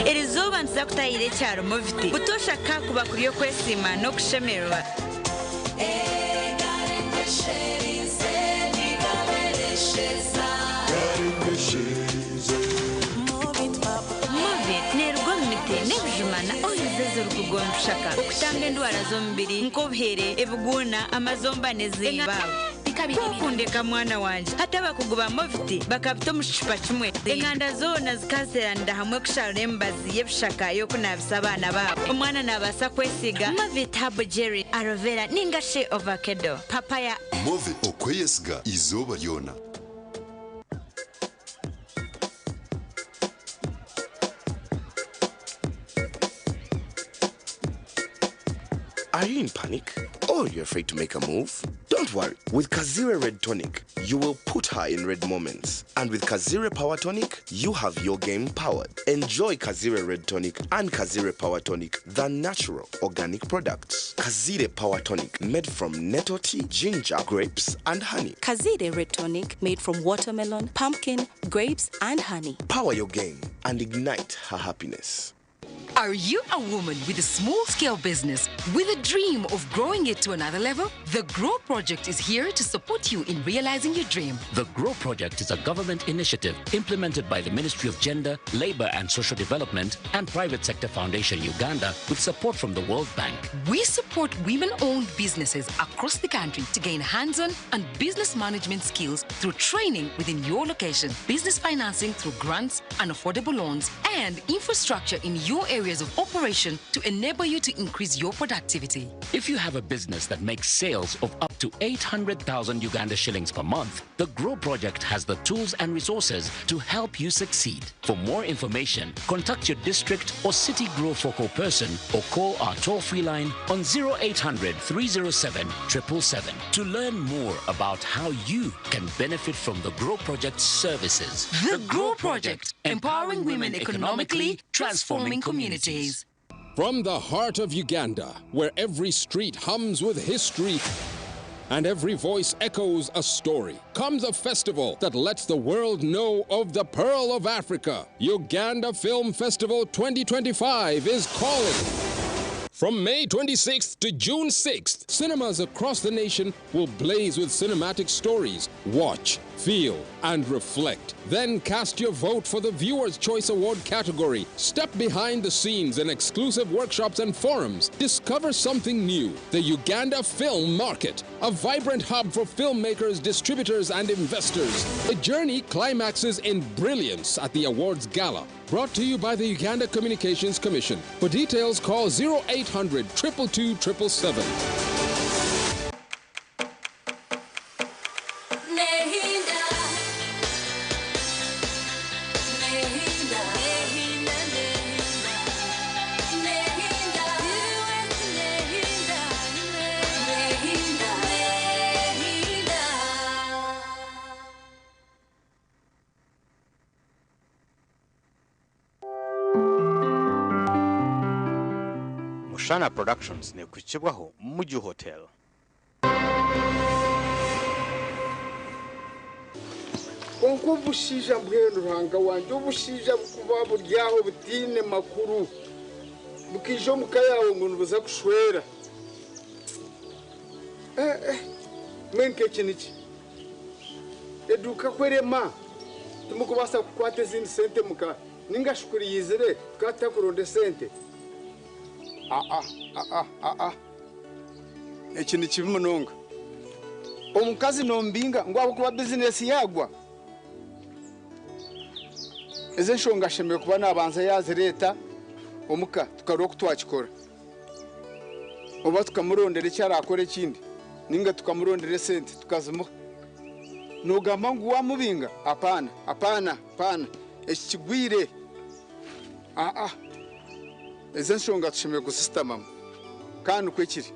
Erizooba nituza kutahira ekyaro Moviti. Butoosha kakuba kuri okwesiima n'okushemererwa. Movit neeruga omu Omubazi orikuruga omu bishaka okutanga endwara z'omubiri nk'obuhere, ebiguuna, amazomba n'ezindi. Kwokundeka mwana wangye. Hati abakugu ba Movit bakabita omu kicupa kimwe. Enganda zoona zikazeeranira hamwe kusharura emibazi y'ebishaka y'okunaabisa abaana baabo. Omwana naabaasa kwesiiga Movit Herbal Jelly, Aloe Vera ninga shi Ovakedo, Papaya. Movit okweyesiga izooba ryona. Are you in panic? Or you're afraid to make a move? Don't worry. With Kazire Red Tonic, you will put her in red moments. And with Kazire Power Tonic, you have your game powered. Enjoy Kazire Red Tonic and Kazire Power Tonic, the natural organic products. Kazire Power Tonic, made from nettle tea, ginger, grapes, and honey. Kazire Red Tonic, made from watermelon, pumpkin, grapes, and honey. Power your game and ignite her happiness. Are you a woman with a small scale business with a dream of growing it to another level? The Grow Project is here to support you in realizing your dream. The GROW Project is a government initiative implemented by the Ministry of Gender, Labor and Social Development and Private Sector Foundation Uganda with support from the World Bank. We support women owned businesses across the country to gain hands on and business management skills through training within your location, business financing through grants and affordable loans, and infrastructure in your areas of operation to enable you to increase your productivity. If you have a business that makes sales of up to 800,000 Uganda shillings per month, the GROW Project has the tools and resources to help you succeed. For more information, contact your district or city GROW focal person or call our toll free line on 0800 307 777 to learn more about how you can benefit from the GROW Project's services. The GROW Project, empowering women economically, transforming communities. From the heart of Uganda, where every street hums with history and every voice echoes a story, comes a festival that lets the world know of the Pearl of Africa. Uganda Film Festival 2025 is calling. From May 26th to June 6th, cinemas across the nation will blaze with cinematic stories. Watch, feel, and reflect. Then cast your vote for the Viewer's Choice Award category. Step behind the scenes in exclusive workshops and forums. Discover something new. The Uganda Film Market, a vibrant hub for filmmakers, distributors, and investors. The journey climaxes in brilliance at the awards gala. Brought to you by the Uganda Communications Commission. For details, call 0800 222 777. Nehinda, nehinda, nehinda, nehinda, nehinda, nehinda, nehinda. Mushana Productions nekukibwaho Muju Hotel. Konka obushaija mbwenu Ruhanga wangye obushaija bukuba buri aho butaine makuru bukaija omuka yaawe ngu nibuza kushwera. Mbwenu nk'eki niki? Eduuka kwerema timukubaasa kukwata ezindi sente muka ninga shi kuriyizire tukaba tutakuronda esente. Aa aa aa eki ni kibi munonga. Omukazi nombinga ngu ahabw'okuba bizinesi yaagwa. Ezi enshonga ashemereire kuba nabanza yazireeta omuka tukareba oku twakikora. Oba tukamurondera eki arakora ekindi ninga tukamurondera esente tukazimuha. Nogamba ngu wamubinga? Apaana, apaana, apaana. Eki kigwire. Aa ezi enshonga tushemereire kuzisitamamu kandi nikwo kiri.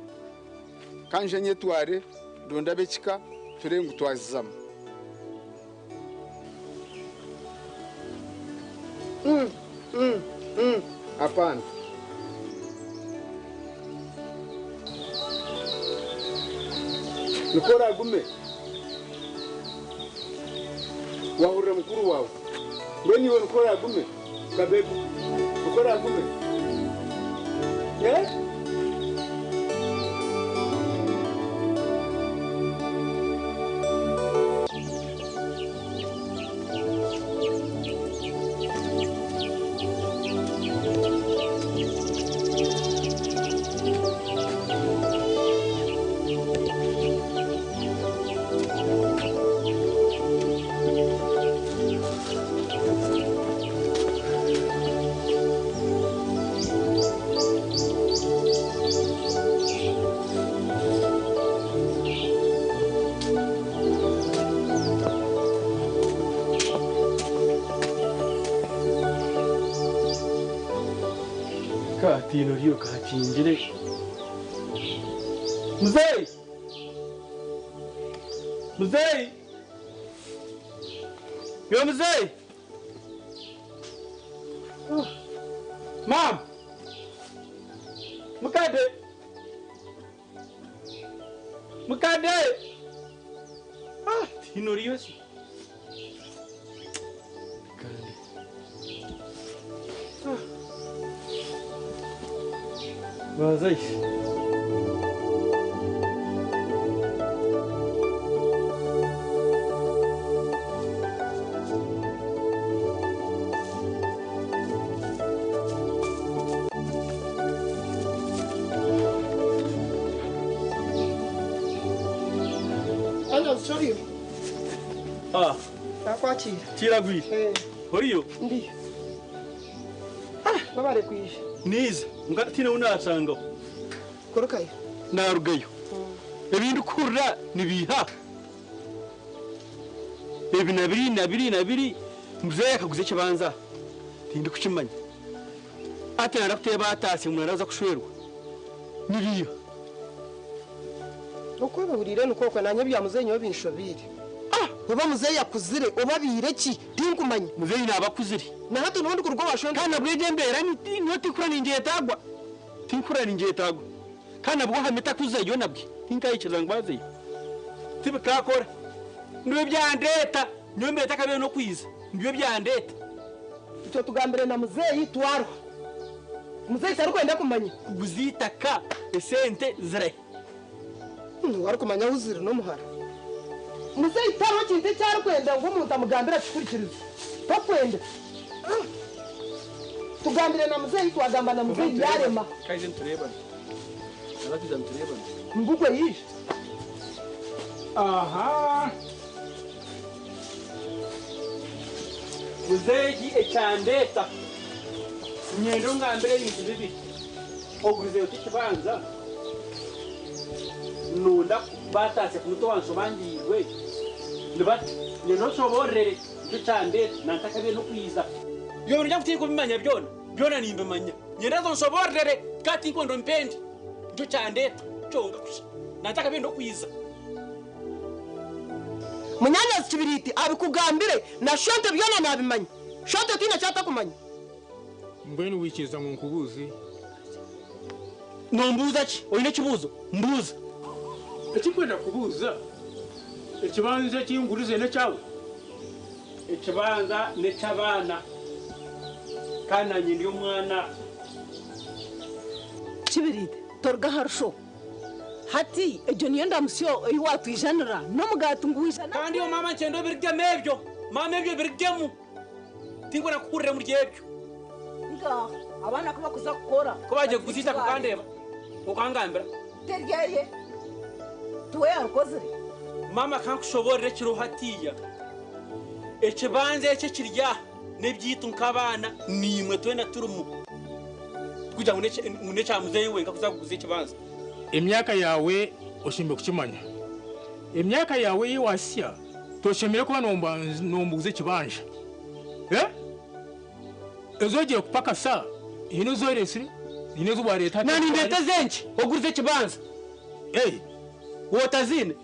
Ka nje nyetware ndonde ab'ekika turebe ngu twazizamu. Hapana. Nikwo oragume wahurira mukuru waawe. Mbwenu iwe nikwo oragume Kabegu, nikwo oragume. Eh? Tiino ryo kahakingire. Muzeyi! Muzeyi! Yo muzeyi! Mom! Mukade! Mukade! Ah, tiino ryo si. Mukade. Ah. Bazayi. Ana sorry. Ah, Nakwakira. kiragwire. Oriyo? Ndiyo. Babare kwije. Niza, mukade tiine unasangaho. Kurukayo. Narugayo. Ebintu kurra nibiha. Ebi nabiri nabiri nabiri muzeyi akaguza ekibanza. Tindi kukimanya. Ate narakuteba atasi umuntu araza kushwerwa. Nibiha. Uko bihurire nuko ko nanye bya muzeyi nyo binshobire. Oba muzeyi yakuzire oba bireki tinkumanya. Muzeyi nabakuzire. Na hato nundi kurwo washonda. Kana bwije mbera ni tikura ninje tagwa. Tinkura ninje tagwa. Kana bwo hamita kuzeyo nabwe. Tinkayikiza ngwazeyo. Tibikakora. Nibyo byandeta, niyo mbeta kabe no kwiza. Nibyo byandeta. Icyo tugambire na muzeyi twarwa. Muzeyi tari kwenda kumanya. Kuguzitaka esente zire. Wari kumanya uzire no muhara. Muzeyi taro kintu cyari kwenda ngo umuntu amugambira akikurikiriza. Tokwenda. Tugambire na muzeyi twagamba na muzeyi yarema. Kaize nturebana. Nabatiza nturebana. Mbugwe yishe. Aha. Muzeyi ekyandeta. Nyendo ngambire ibintu bibi. Oguze uti kibanza. Nunda batase kumuto wansobangirwe. Nibati nyendo nsoborere icyo cyandeta nantakabe no kwiza. Yo njya kutiko bimanya byona. Byona nimbimanya. Nyendo nsoborere kati nkondo mpendi. Icyo cyandeta cyonga kusa. Nantakabe no kwiza. Munyanyazi kibiriti abikugambire na shonte byona nabimanya. Shonte tina cyatakumanya. Mbwenu wikiza ngo nkubuze. Nombuza ki? Oyine kibuzo? Mbuza. Ekikwenda kubuuza. Ekibanza kingurize ne kyawe. Ekibanza ne ky'abaana. Kana nyindi y'omwana. Kibiriti torga harsho. Hati ejo niyo ndamusyo iwatwijanira n'omugati nguwijana. Kandi yo mama nkyendo birigemu ebyo. Mama ebyo birigemu. Tingona kukurira muri ebyo. Nga abana kuba kuza kukora. Ko baje kuzita kukandeba. Ukangambira. Teryeye. Tuwe arukozire. Mama kankushoborera kiro hatiya. Ekibanza ekyo kirya nebyitu nk'abaana nimwe twena turumu. Kugira ngo nece muzeyi wenka kuza kuguza ekibanza. Emyaka yawe oshembe kukimanya. Emyaka yawe yiwasya toshemere kuba nombuze ekibanja. Eh? Ezogiye kupakasa ino zoresire ino zubareta. Nani ndeta zenki oguze ekibanza. Eh, wotazine.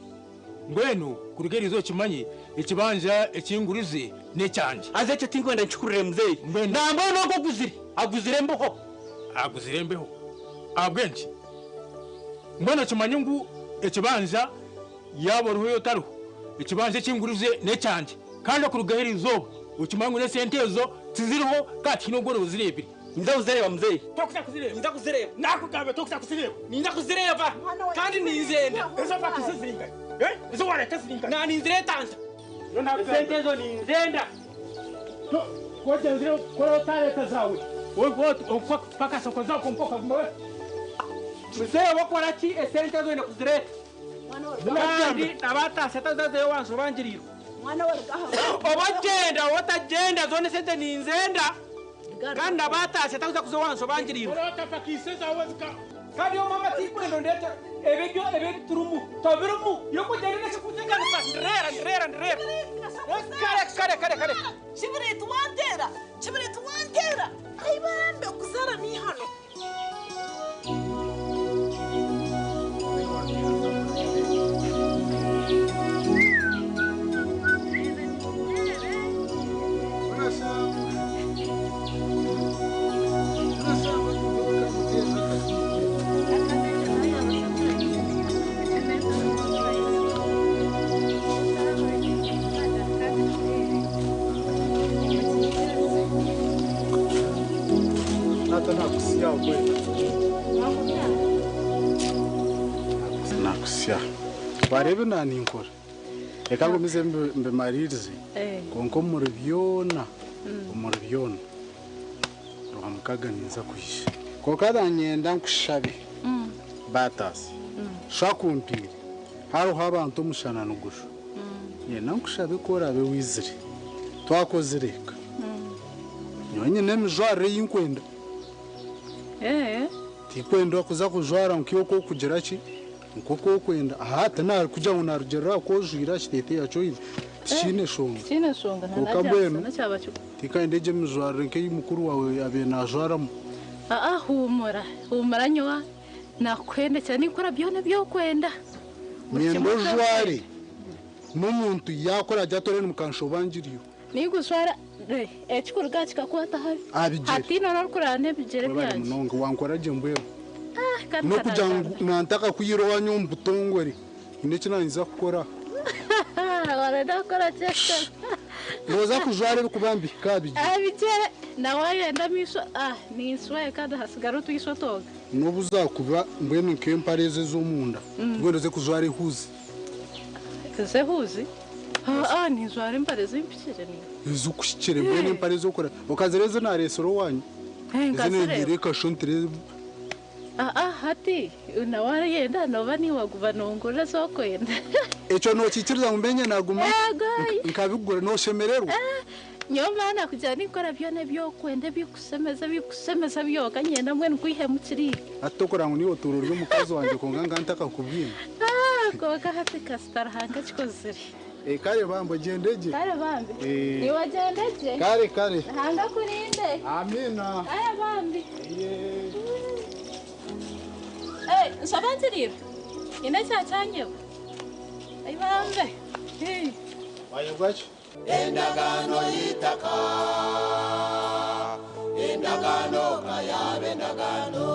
Ngwenu kurugera izo kimanyi ekibanja ekingurize necyanje. Aze cyo tinkwenda nkikurire muzeyi. Nambwe noko guzire aguzire mbeho. Aguzire mbeho. Abwenki. Mbona kimanyi ngu ekibanja yabo ruhuyo taruho. Ekibanja ekingurize necyanje. Kandi kurugera izo ukimangu ne sente ezo tiziriho kati no goro uzirebire. Nza kuzireba muzeyi. Tokusa kuzireba. Nza kuzireba. Nakugambe tokusa kuzireba. Ninza kuzireba. Kandi ninzenda. Ezo bakisizinga. Eh? Ezo wareta sininga. Na ninzireta anta. Sente ezo ninzenda. To koje nzire kora tareta zawe. Wowe paka soko zako mpoka mwe. Muzeyi wakora ki esente ezo kuzireta. Kandi abatase tazazeyo wansobangirirwa. Mwana wa Obagenda otagenda zone sente ninzenda. Kandi abatase takuza kuzowansobangirirwa. Kandi yo mama tikwendo ndeta ebyo ebiturumu tobirumu yokugenda nekutekanisa ndrera ndrera ndrera. Kare kare kare kare. Kibiriti wantera. Kibiriti wantera. Ai bambe kuzara ni hano. Sya. Wareeba naninkora. Reka ngumize mbimaririze. Konka omuri byona, omuri byona, Rwamukaga ninza kwija. Konka nanyenda nkushabe, Batasi, shakumpiire, hariho abantu omushana nigushwa. Nyenda nkushabe ku oraabe wizire, twakozire eka. Nyowe nyine emijwarire ei nkwenda. Tikwenda kuza kujwara nk'iwe okugira ki? Nk'oku okwenda. Aha tinarikugira ngu narugiirira aha ku ojwire aha kiteteeya ki oine. Tikiine nshonga. Tikiine nshonga. Kwonka mbwenu tinkayenda egyo emijwarire nk'ei mukuru waawe abaire naajwaramu. Aa huumura, huumura nyowe nakuhendekera ninkora byona ebi orikwenda. Nyenda ojware n'omuntu yaakora gye ati orenda mukanshoba ngiriyo. Ninkujwara ekikuruga aha kikakwata habi. Aha bigyere. Hataine orikuraara n'ebigyere Webare byangye. munonga wankora gye mbwenu. Ah, kandi N'okugira ngu kanagamba. nantakakwira owanyu omu butongore nyine eki naayinza kukora. Warenda kukora ki ekitari? Nooza kujwara ebikuba nibihika aha bigyere. Aha bigyere na waayenda amaisho ah ninswaye kandi hasigara otwisho twonka. N'obu zaakuba mbwenu nk'empare ezi ez'omunda, mbwenu oze kujwara ehuuzi. Ez'ehuuzi? Aa ninjwara empare zimpikire niiwe. Ezikuhikire mbwenu empare ez'okura okazireeba ezi naareetsire owaanyu? Eh, Ezi nkazireeba. neegiire ekashusha nti Aa hati na waayenda nooba niiwe waguba noongurira ezi orikwenda. Ekyo nookikiriza ngu mbe naaguma Eego. nkabigura nooshemererwa? Nyowe maana kugira ninkora byona ebi orikwenda ebikushemeza ebikushemeza byonka nyenda mbwenu nkwihemu kiriya. Hati tokureba ngu niiwe otuura ori omukazi wangye kwonka nka ntakakubwine. Ah, kwonka hati kasita Ruhanga akikozire. Eh, kare bambi ogyende gye. Kare bambi. Eh. Niiwe ogyende gye. Kare kare. Ruhanga akurinde. Amiina. Kare bambi. Eh, nshaba nkiriire. Nyine ekyakyanyebwa. Ai bambe. Eh. Wayebwa ki? Endagaano y'eitaka, endagaano kayaaba endagaano.